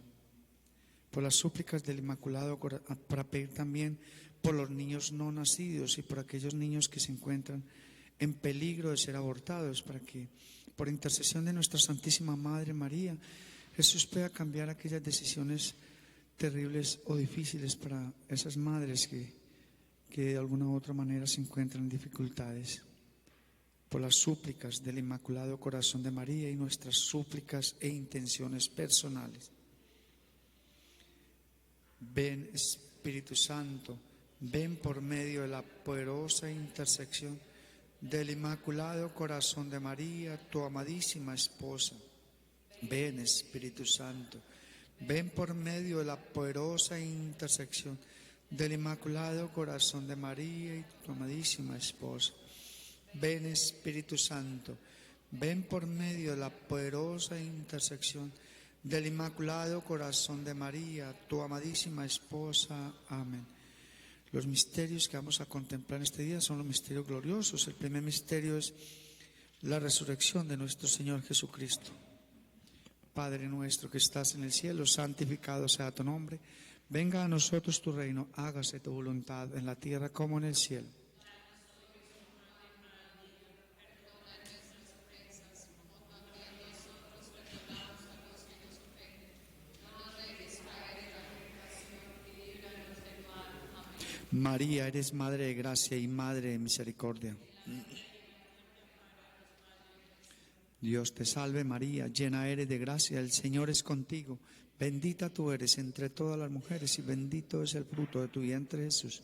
Por las súplicas del Inmaculado Corazón, para pedir también por los niños no nacidos y por aquellos niños que se encuentran en peligro de ser abortados, para que por intercesión de nuestra Santísima Madre María, Jesús pueda cambiar aquellas decisiones terribles o difíciles para esas madres que, que de alguna u otra manera se encuentran en dificultades. Por las súplicas del Inmaculado Corazón de María y nuestras súplicas e intenciones personales. Ven Espíritu Santo, ven por medio de la poderosa intersección del Inmaculado Corazón de María, tu amadísima esposa. Ven Espíritu Santo, ven por medio de la poderosa intersección del Inmaculado Corazón de María y tu amadísima esposa. Ven Espíritu Santo, ven por medio de la poderosa intersección Del Inmaculado Corazón de María, tu amadísima esposa. Amén. Los misterios que vamos a contemplar en este día son los misterios gloriosos. El primer misterio es la resurrección de nuestro Señor Jesucristo. Padre nuestro que estás en el cielo, santificado sea tu nombre. Venga a nosotros tu reino, hágase tu voluntad en la tierra como en el cielo. María, eres Madre de Gracia y Madre de Misericordia. Dios te salve María, llena eres de gracia, el Señor es contigo. Bendita tú eres entre todas las mujeres y bendito es el fruto de tu vientre Jesús.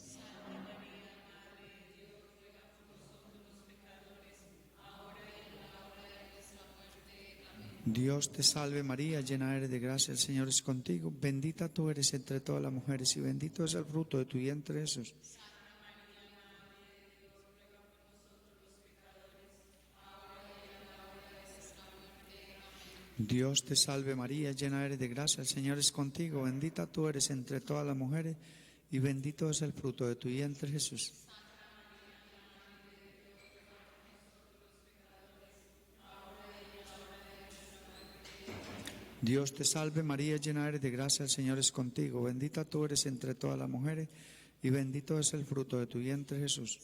Dios te salve María, llena eres de gracia, el Señor es contigo. Bendita tú eres entre todas las mujeres y bendito es el fruto de tu vientre Jesús. Dios te salve María, llena eres de gracia, el Señor es contigo, bendita tú eres entre todas las mujeres y bendito es el fruto de tu vientre Jesús. Dios te salve María, llena eres de gracia, el Señor es contigo, bendita tú eres entre todas las mujeres y bendito es el fruto de tu vientre Jesús.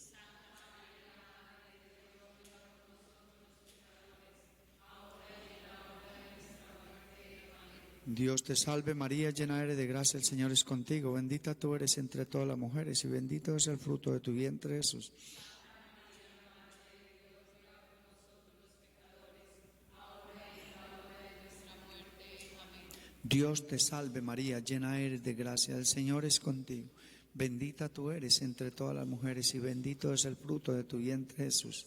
Dios te salve María, llena eres de gracia, el Señor es contigo, bendita tú eres entre todas las mujeres y bendito es el fruto de tu vientre Jesús. Dios te salve María, llena eres de gracia, el Señor es contigo, bendita tú eres entre todas las mujeres y bendito es el fruto de tu vientre Jesús.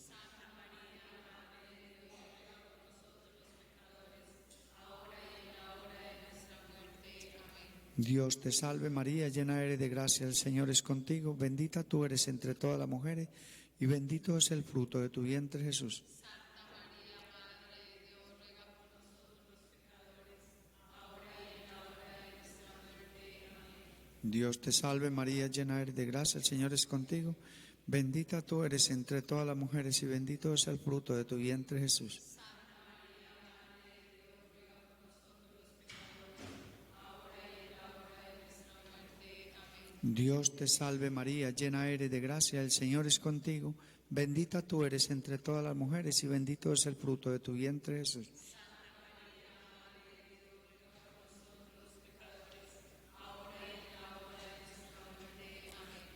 Dios te salve María, llena eres de gracia, el Señor es contigo, bendita tú eres entre todas las mujeres y bendito es el fruto de tu vientre Jesús. Dios te salve María, llena eres de gracia, el Señor es contigo, bendita tú eres entre todas las mujeres y bendito es el fruto de tu vientre Jesús. Dios te salve María, llena eres de gracia, el Señor es contigo, bendita tú eres entre todas las mujeres y bendito es el fruto de tu vientre Jesús.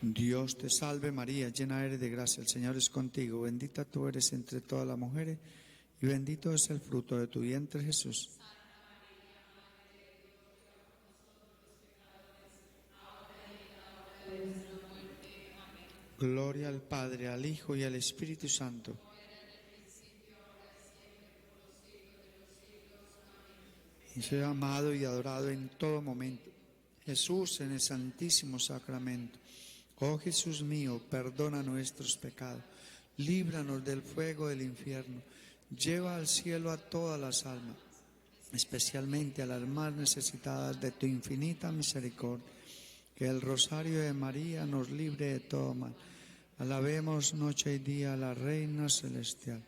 Dios te salve María, llena eres de gracia, el Señor es contigo, bendita tú eres entre todas las mujeres y bendito es el fruto de tu vientre Jesús. Gloria al Padre, al Hijo y al Espíritu Santo. Y sea amado y adorado en todo momento. Jesús en el Santísimo Sacramento. Oh Jesús mío, perdona nuestros pecados, líbranos del fuego del infierno, lleva al cielo a todas las almas, especialmente a las más necesitadas de tu infinita misericordia. Que el rosario de María nos libre de todo mal. Alabemos noche y día a la Reina Celestial.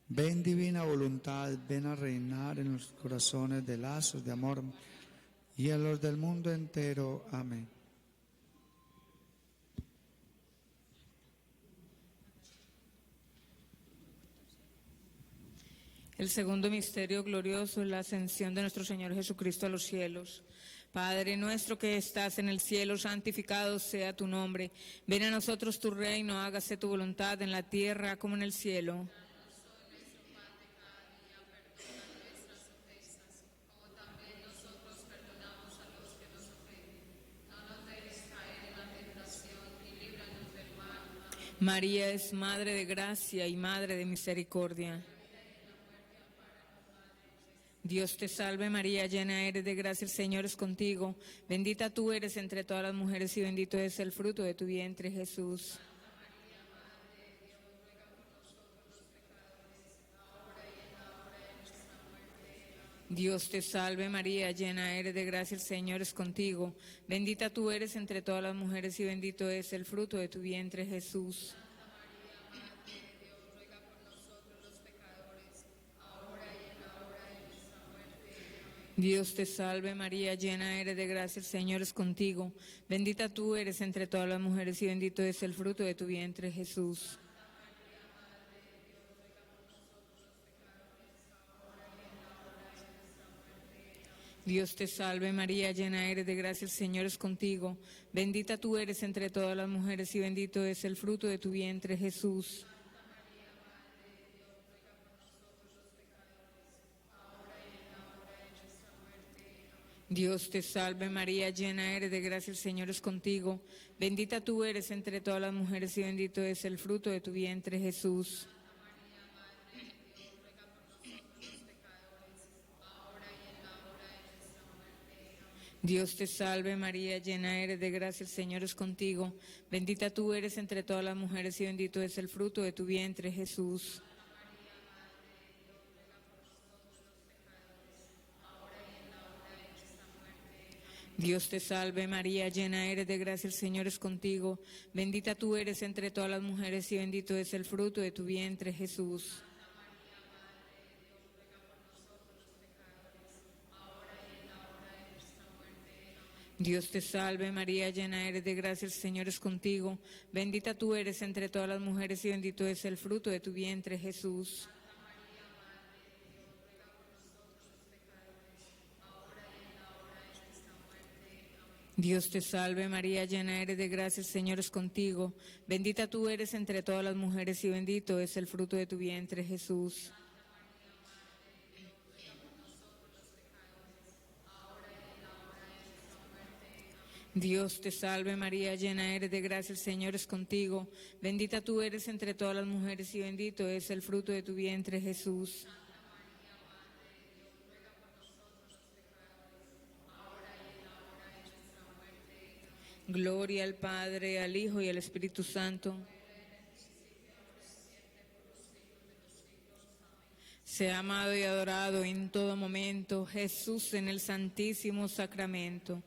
Ven divina voluntad, ven a reinar en los corazones de lazos de amor y en los del mundo entero. Amén. El segundo misterio glorioso es la ascensión de nuestro Señor Jesucristo a los cielos. Padre nuestro que estás en el cielo, santificado sea tu nombre. Ven a nosotros tu reino, hágase tu voluntad en la tierra como en el cielo. María es Madre de Gracia y Madre de Misericordia. Dios te salve María, llena eres de gracia, el Señor es contigo. Bendita tú eres entre todas las mujeres y bendito es el fruto de tu vientre Jesús. Dios te salve María, llena eres de gracia, el Señor es contigo. Bendita tú eres entre todas las mujeres y bendito es el fruto de tu vientre Jesús. Dios te salve María, llena eres de gracia, el Señor es contigo. Bendita tú eres entre todas las mujeres y bendito es el fruto de tu vientre Jesús. Dios te salve María, llena eres de gracia, el Señor es contigo. Bendita tú eres entre todas las mujeres y bendito es el fruto de tu vientre Jesús. Dios te salve María, llena eres de gracia, el Señor es contigo. Bendita tú eres entre todas las mujeres y bendito es el fruto de tu vientre Jesús. Dios te salve María, llena eres de gracia, el Señor es contigo. Bendita tú eres entre todas las mujeres y bendito es el fruto de tu vientre Jesús. Dios te salve María, llena eres de gracia, el Señor es contigo. Bendita tú eres entre todas las mujeres y bendito es el fruto de tu vientre Jesús. Dios te salve María, llena eres de gracia, el Señor es contigo. Bendita tú eres entre todas las mujeres y bendito es el fruto de tu vientre Jesús. Dios te salve María, llena eres de gracia, el Señor es contigo. Bendita tú eres entre todas las mujeres y bendito es el fruto de tu vientre Jesús. Dios te salve María, llena eres de gracia, el Señor es contigo. Bendita tú eres entre todas las mujeres y bendito es el fruto de tu vientre Jesús. Gloria al Padre, al Hijo y al Espíritu Santo. Sea amado y adorado en todo momento Jesús en el Santísimo Sacramento.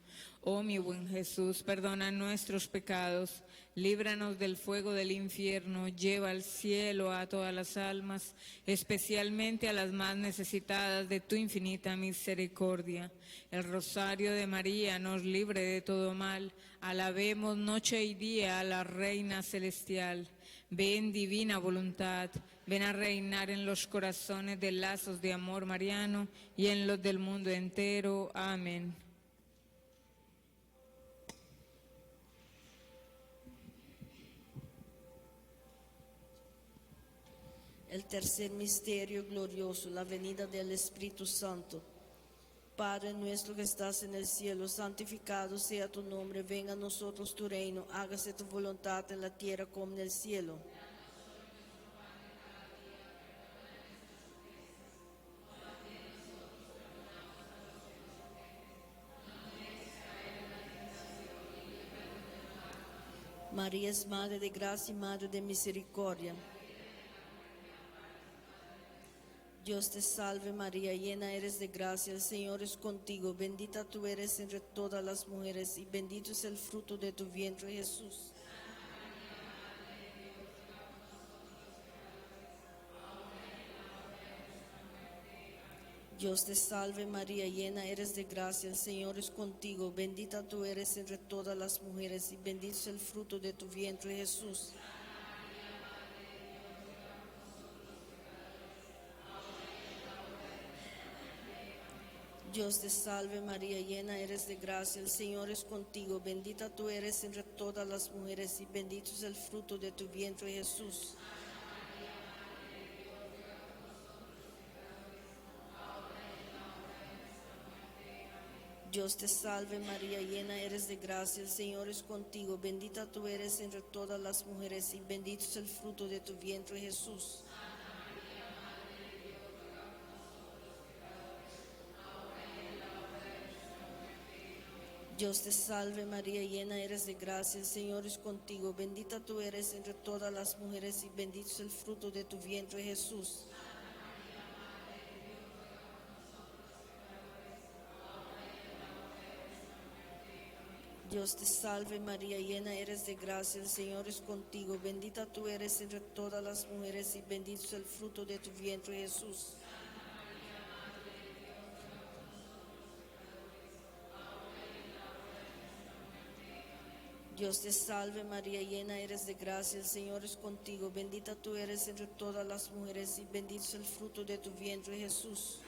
Oh mi buen Jesús, perdona nuestros pecados, líbranos del fuego del infierno, lleva al cielo a todas las almas, especialmente a las más necesitadas de tu infinita misericordia. El rosario de María nos libre de todo mal. Alabemos noche y día a la Reina Celestial. Ven divina voluntad, ven a reinar en los corazones de lazos de amor mariano y en los del mundo entero. Amén. El tercer misterio glorioso, la venida del Espíritu Santo. Padre nuestro que estás en el cielo, santificado sea tu nombre, venga a nosotros tu reino, hágase tu voluntad en la tierra como en el cielo. María es Madre de Gracia y Madre de Misericordia. Dios te salve María, llena eres de gracia, el Señor es contigo, bendita tú eres entre todas las mujeres y bendito es el fruto de tu vientre Jesús. Dios te salve María, llena eres de gracia, el Señor es contigo, bendita tú eres entre todas las mujeres y bendito es el fruto de tu vientre Jesús. Dios te salve María, llena eres de gracia, el Señor es contigo, bendita tú eres entre todas las mujeres y bendito es el fruto de tu vientre Jesús. Dios te salve María, llena eres de gracia, el Señor es contigo, bendita tú eres entre todas las mujeres y bendito es el fruto de tu vientre Jesús. Dios te salve María, llena eres de gracia, el Señor es contigo, bendita tú eres entre todas las mujeres y bendito es el fruto de tu vientre Jesús. Dios te salve María, llena eres de gracia, el Señor es contigo, bendita tú eres entre todas las mujeres y bendito es el fruto de tu vientre Jesús. Dios te salve María, llena eres de gracia, el Señor es contigo, bendita tú eres entre todas las mujeres y bendito es el fruto de tu vientre Jesús.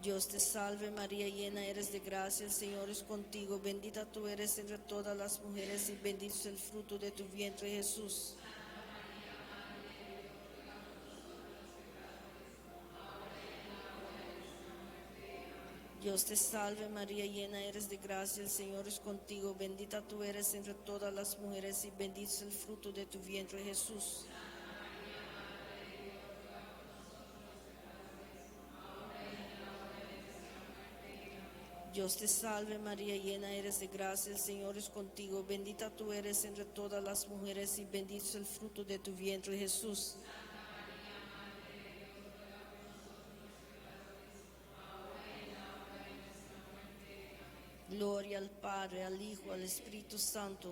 Dios te salve María, llena eres de gracia, el Señor es contigo, bendita tú eres entre todas las mujeres y bendito es el fruto de tu vientre Jesús. Dios te salve María, llena eres de gracia, el Señor es contigo, bendita tú eres entre todas las mujeres y bendito es el fruto de tu vientre Jesús. Dios te salve María, llena eres de gracia, el Señor es contigo, bendita tú eres entre todas las mujeres y bendito es el fruto de tu vientre Jesús. Gloria al Padre, al Hijo, al Espíritu Santo.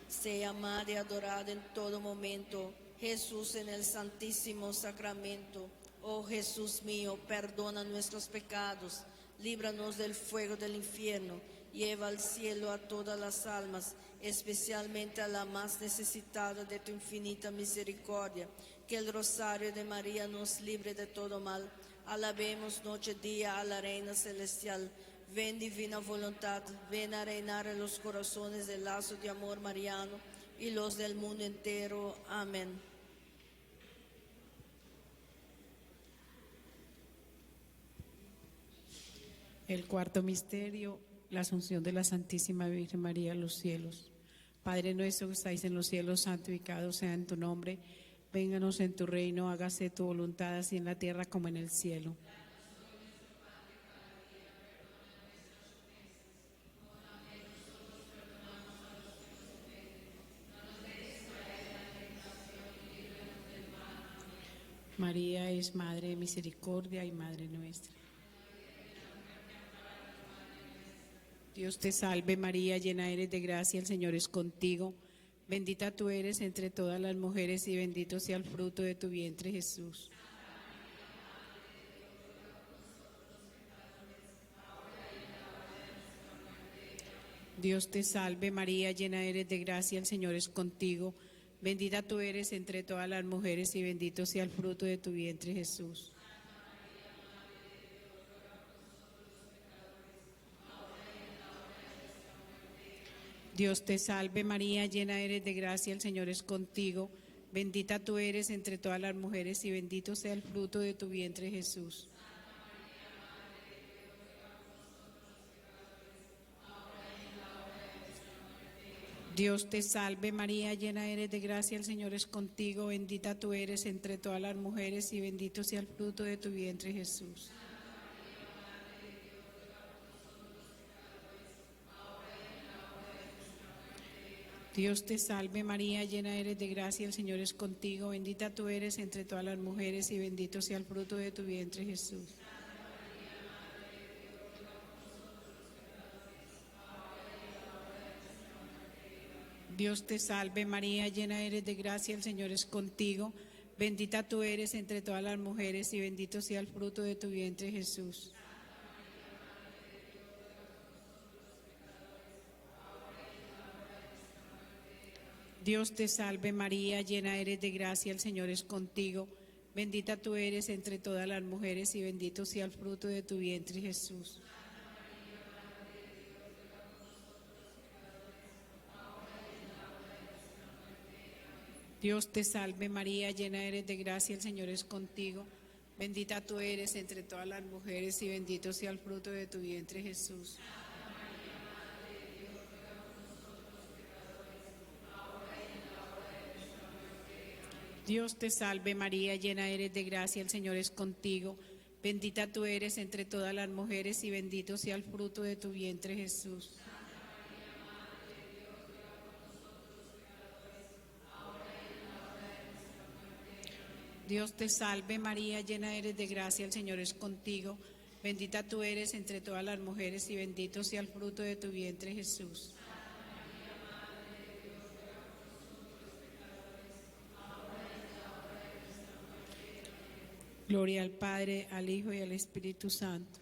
Sea amado y adorado en todo momento. Jesús en el Santísimo Sacramento. Oh Jesús mío, perdona nuestros pecados, líbranos del fuego del infierno, lleva al cielo a todas las almas, especialmente a la más necesitada de tu infinita misericordia. Que el rosario de María nos libre de todo mal. Alabemos noche y día a la Reina Celestial. Ven divina voluntad, ven a reinar en los corazones del lazo de amor mariano y los del mundo entero. Amén. El cuarto misterio, la asunción de la Santísima Virgen María a los cielos. Padre nuestro que estáis en los cielos, santificado sea en tu nombre. Vénganos en tu reino, hágase tu voluntad así en la tierra como en el cielo. María es Madre de Misericordia y Madre nuestra. Dios te salve María, llena eres de gracia, el Señor es contigo. Bendita tú eres entre todas las mujeres y bendito sea el fruto de tu vientre Jesús. Dios te salve María, llena eres de gracia, el Señor es contigo. Bendita tú eres entre todas las mujeres y bendito sea el fruto de tu vientre Jesús. Dios te salve María, llena eres de gracia, el Señor es contigo. Bendita tú eres entre todas las mujeres y bendito sea el fruto de tu vientre Jesús. Dios te salve María, llena eres de gracia, el Señor es contigo, bendita tú eres entre todas las mujeres y bendito sea el fruto de tu vientre Jesús. Dios te salve María, llena eres de gracia, el Señor es contigo, bendita tú eres entre todas las mujeres y bendito sea el fruto de tu vientre Jesús. Dios te salve María, llena eres de gracia, el Señor es contigo, bendita tú eres entre todas las mujeres y bendito sea el fruto de tu vientre Jesús. Dios te salve María, llena eres de gracia, el Señor es contigo. Bendita tú eres entre todas las mujeres y bendito sea el fruto de tu vientre Jesús. Dios te salve María, llena eres de gracia, el Señor es contigo. Bendita tú eres entre todas las mujeres y bendito sea el fruto de tu vientre Jesús. Dios te salve María, llena eres de gracia, el Señor es contigo. Bendita tú eres entre todas las mujeres y bendito sea el fruto de tu vientre Jesús. Dios te salve María, llena eres de gracia, el Señor es contigo. Bendita tú eres entre todas las mujeres y bendito sea el fruto de tu vientre Jesús. Gloria al Padre, al Hijo y al Espíritu Santo.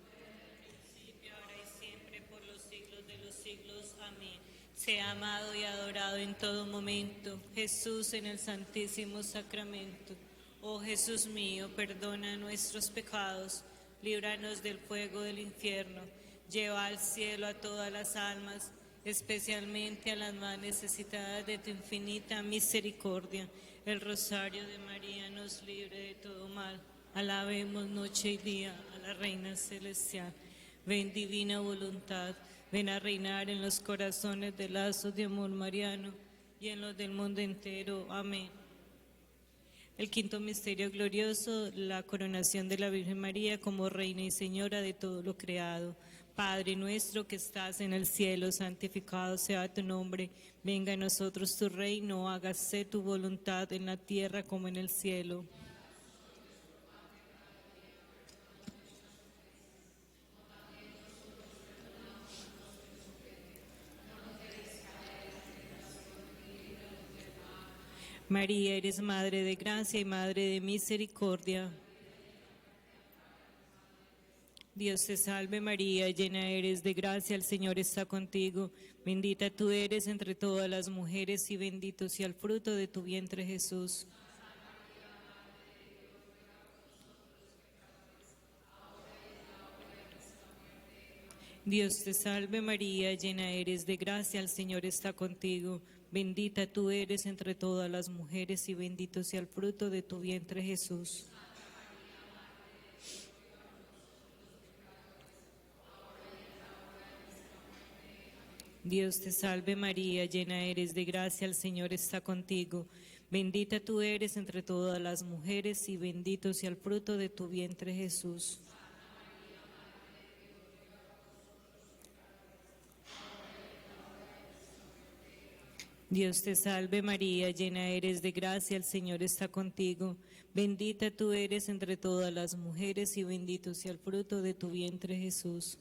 Principio, ahora y siempre, por los siglos de los siglos. Amén. Sea amado y adorado en todo momento, Jesús en el Santísimo Sacramento. Oh Jesús mío, perdona nuestros pecados, líbranos del fuego del infierno, lleva al cielo a todas las almas, especialmente a las más necesitadas de tu infinita misericordia. El rosario de María nos libre de todo mal. Alabemos noche y día a la Reina Celestial. Ven divina voluntad, ven a reinar en los corazones de lazos de amor mariano y en los del mundo entero. Amén. El quinto misterio glorioso, la coronación de la Virgen María como Reina y Señora de todo lo creado. Padre nuestro que estás en el cielo, santificado sea tu nombre. Venga a nosotros tu reino, hágase tu voluntad en la tierra como en el cielo. María, eres Madre de gracia y Madre de misericordia. Dios te salve María, llena eres de gracia, el Señor está contigo. Bendita tú eres entre todas las mujeres y bendito sea el fruto de tu vientre Jesús. Dios te salve María, llena eres de gracia, el Señor está contigo. Bendita tú eres entre todas las mujeres y bendito sea el fruto de tu vientre Jesús. Dios te salve María, llena eres de gracia, el Señor está contigo. Bendita tú eres entre todas las mujeres y bendito sea el fruto de tu vientre Jesús. Dios te salve María, llena eres de gracia, el Señor está contigo. Bendita tú eres entre todas las mujeres y bendito sea el fruto de tu vientre Jesús.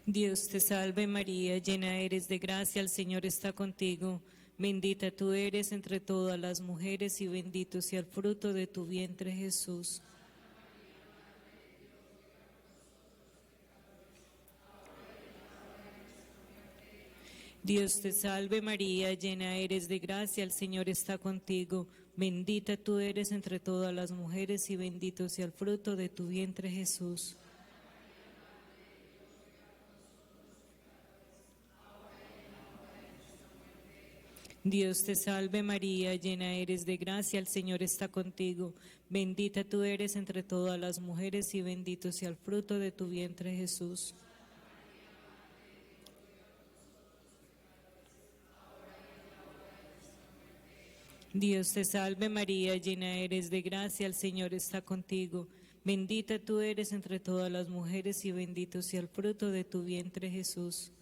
Dios te salve María, llena eres de gracia, el Señor está contigo. Bendita tú eres entre todas las mujeres y bendito sea el fruto de tu vientre Jesús. Dios te salve María, llena eres de gracia, el Señor está contigo. Bendita tú eres entre todas las mujeres y bendito sea el fruto de tu vientre Jesús. Dios te salve María, llena eres de gracia, el Señor está contigo. Bendita tú eres entre todas las mujeres y bendito sea el fruto de tu vientre Jesús. Dios te salve María, llena eres de gracia, el Señor está contigo. Bendita tú eres entre todas las mujeres y bendito sea el fruto de tu vientre Jesús.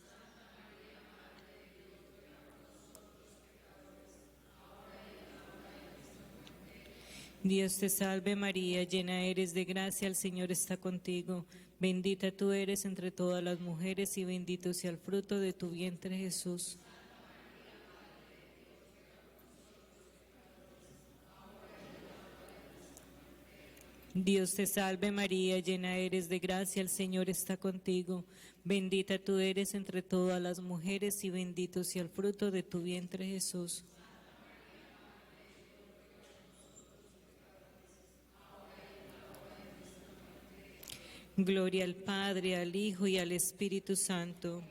Dios te salve María, llena eres de gracia, el Señor está contigo. Bendita tú eres entre todas las mujeres y bendito sea el fruto de tu vientre Jesús. Dios te salve María, llena eres de gracia, el Señor está contigo. Bendita tú eres entre todas las mujeres y bendito sea el fruto de tu vientre Jesús. Gloria al Padre, al Hijo y al Espíritu Santo.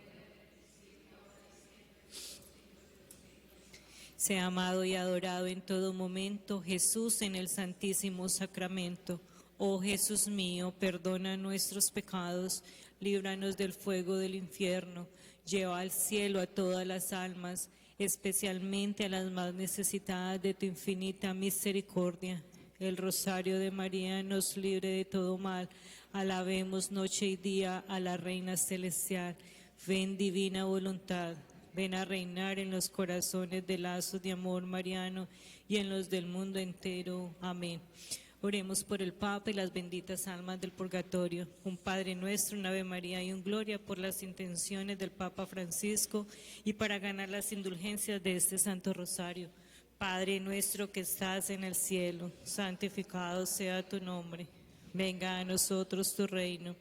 Sea amado y adorado en todo momento Jesús en el Santísimo Sacramento. Oh Jesús mío, perdona nuestros pecados, líbranos del fuego del infierno, lleva al cielo a todas las almas, especialmente a las más necesitadas de tu infinita misericordia. El rosario de María nos libre de todo mal. Alabemos noche y día a la Reina Celestial. Ven divina voluntad. Ven a reinar en los corazones del lazo de amor mariano y en los del mundo entero. Amén. Oremos por el Papa y las benditas almas del purgatorio. Un Padre nuestro, un Ave María y un Gloria por las intenciones del Papa Francisco y para ganar las indulgencias de este Santo Rosario. Padre nuestro que estás en el cielo, santificado sea tu nombre. Venga a nosotros tu reino.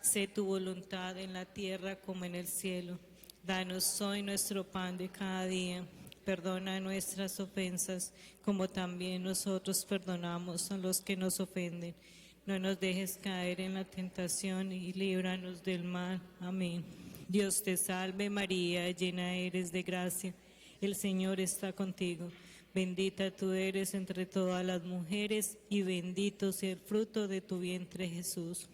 Sé tu voluntad en la tierra como en el cielo. Danos hoy nuestro pan de cada día. Perdona nuestras ofensas, como también nosotros perdonamos a los que nos ofenden. No nos dejes caer en la tentación y líbranos del mal. Amén. Dios te salve María, llena eres de gracia. El Señor está contigo. Bendita tú eres entre todas las mujeres y bendito sea el fruto de tu vientre Jesús.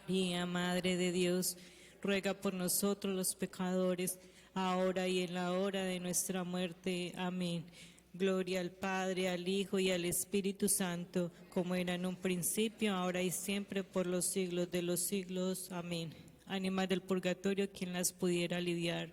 María, Madre de Dios, ruega por nosotros los pecadores, ahora y en la hora de nuestra muerte. Amén. Gloria al Padre, al Hijo y al Espíritu Santo, como era en un principio, ahora y siempre, por los siglos de los siglos. Amén. Ánimas del purgatorio, quien las pudiera aliviar,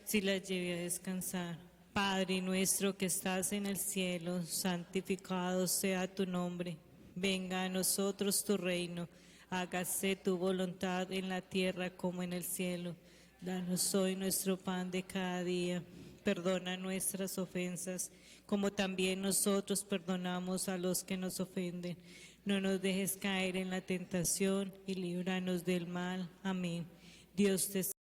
si las lleve a descansar. Padre nuestro que estás en el cielo, santificado sea tu nombre. Venga a nosotros tu reino. Hágase tu voluntad en la tierra como en el cielo. Danos hoy nuestro pan de cada día. Perdona nuestras ofensas, como también nosotros perdonamos a los que nos ofenden. No nos dejes caer en la tentación y líbranos del mal. Amén. Dios te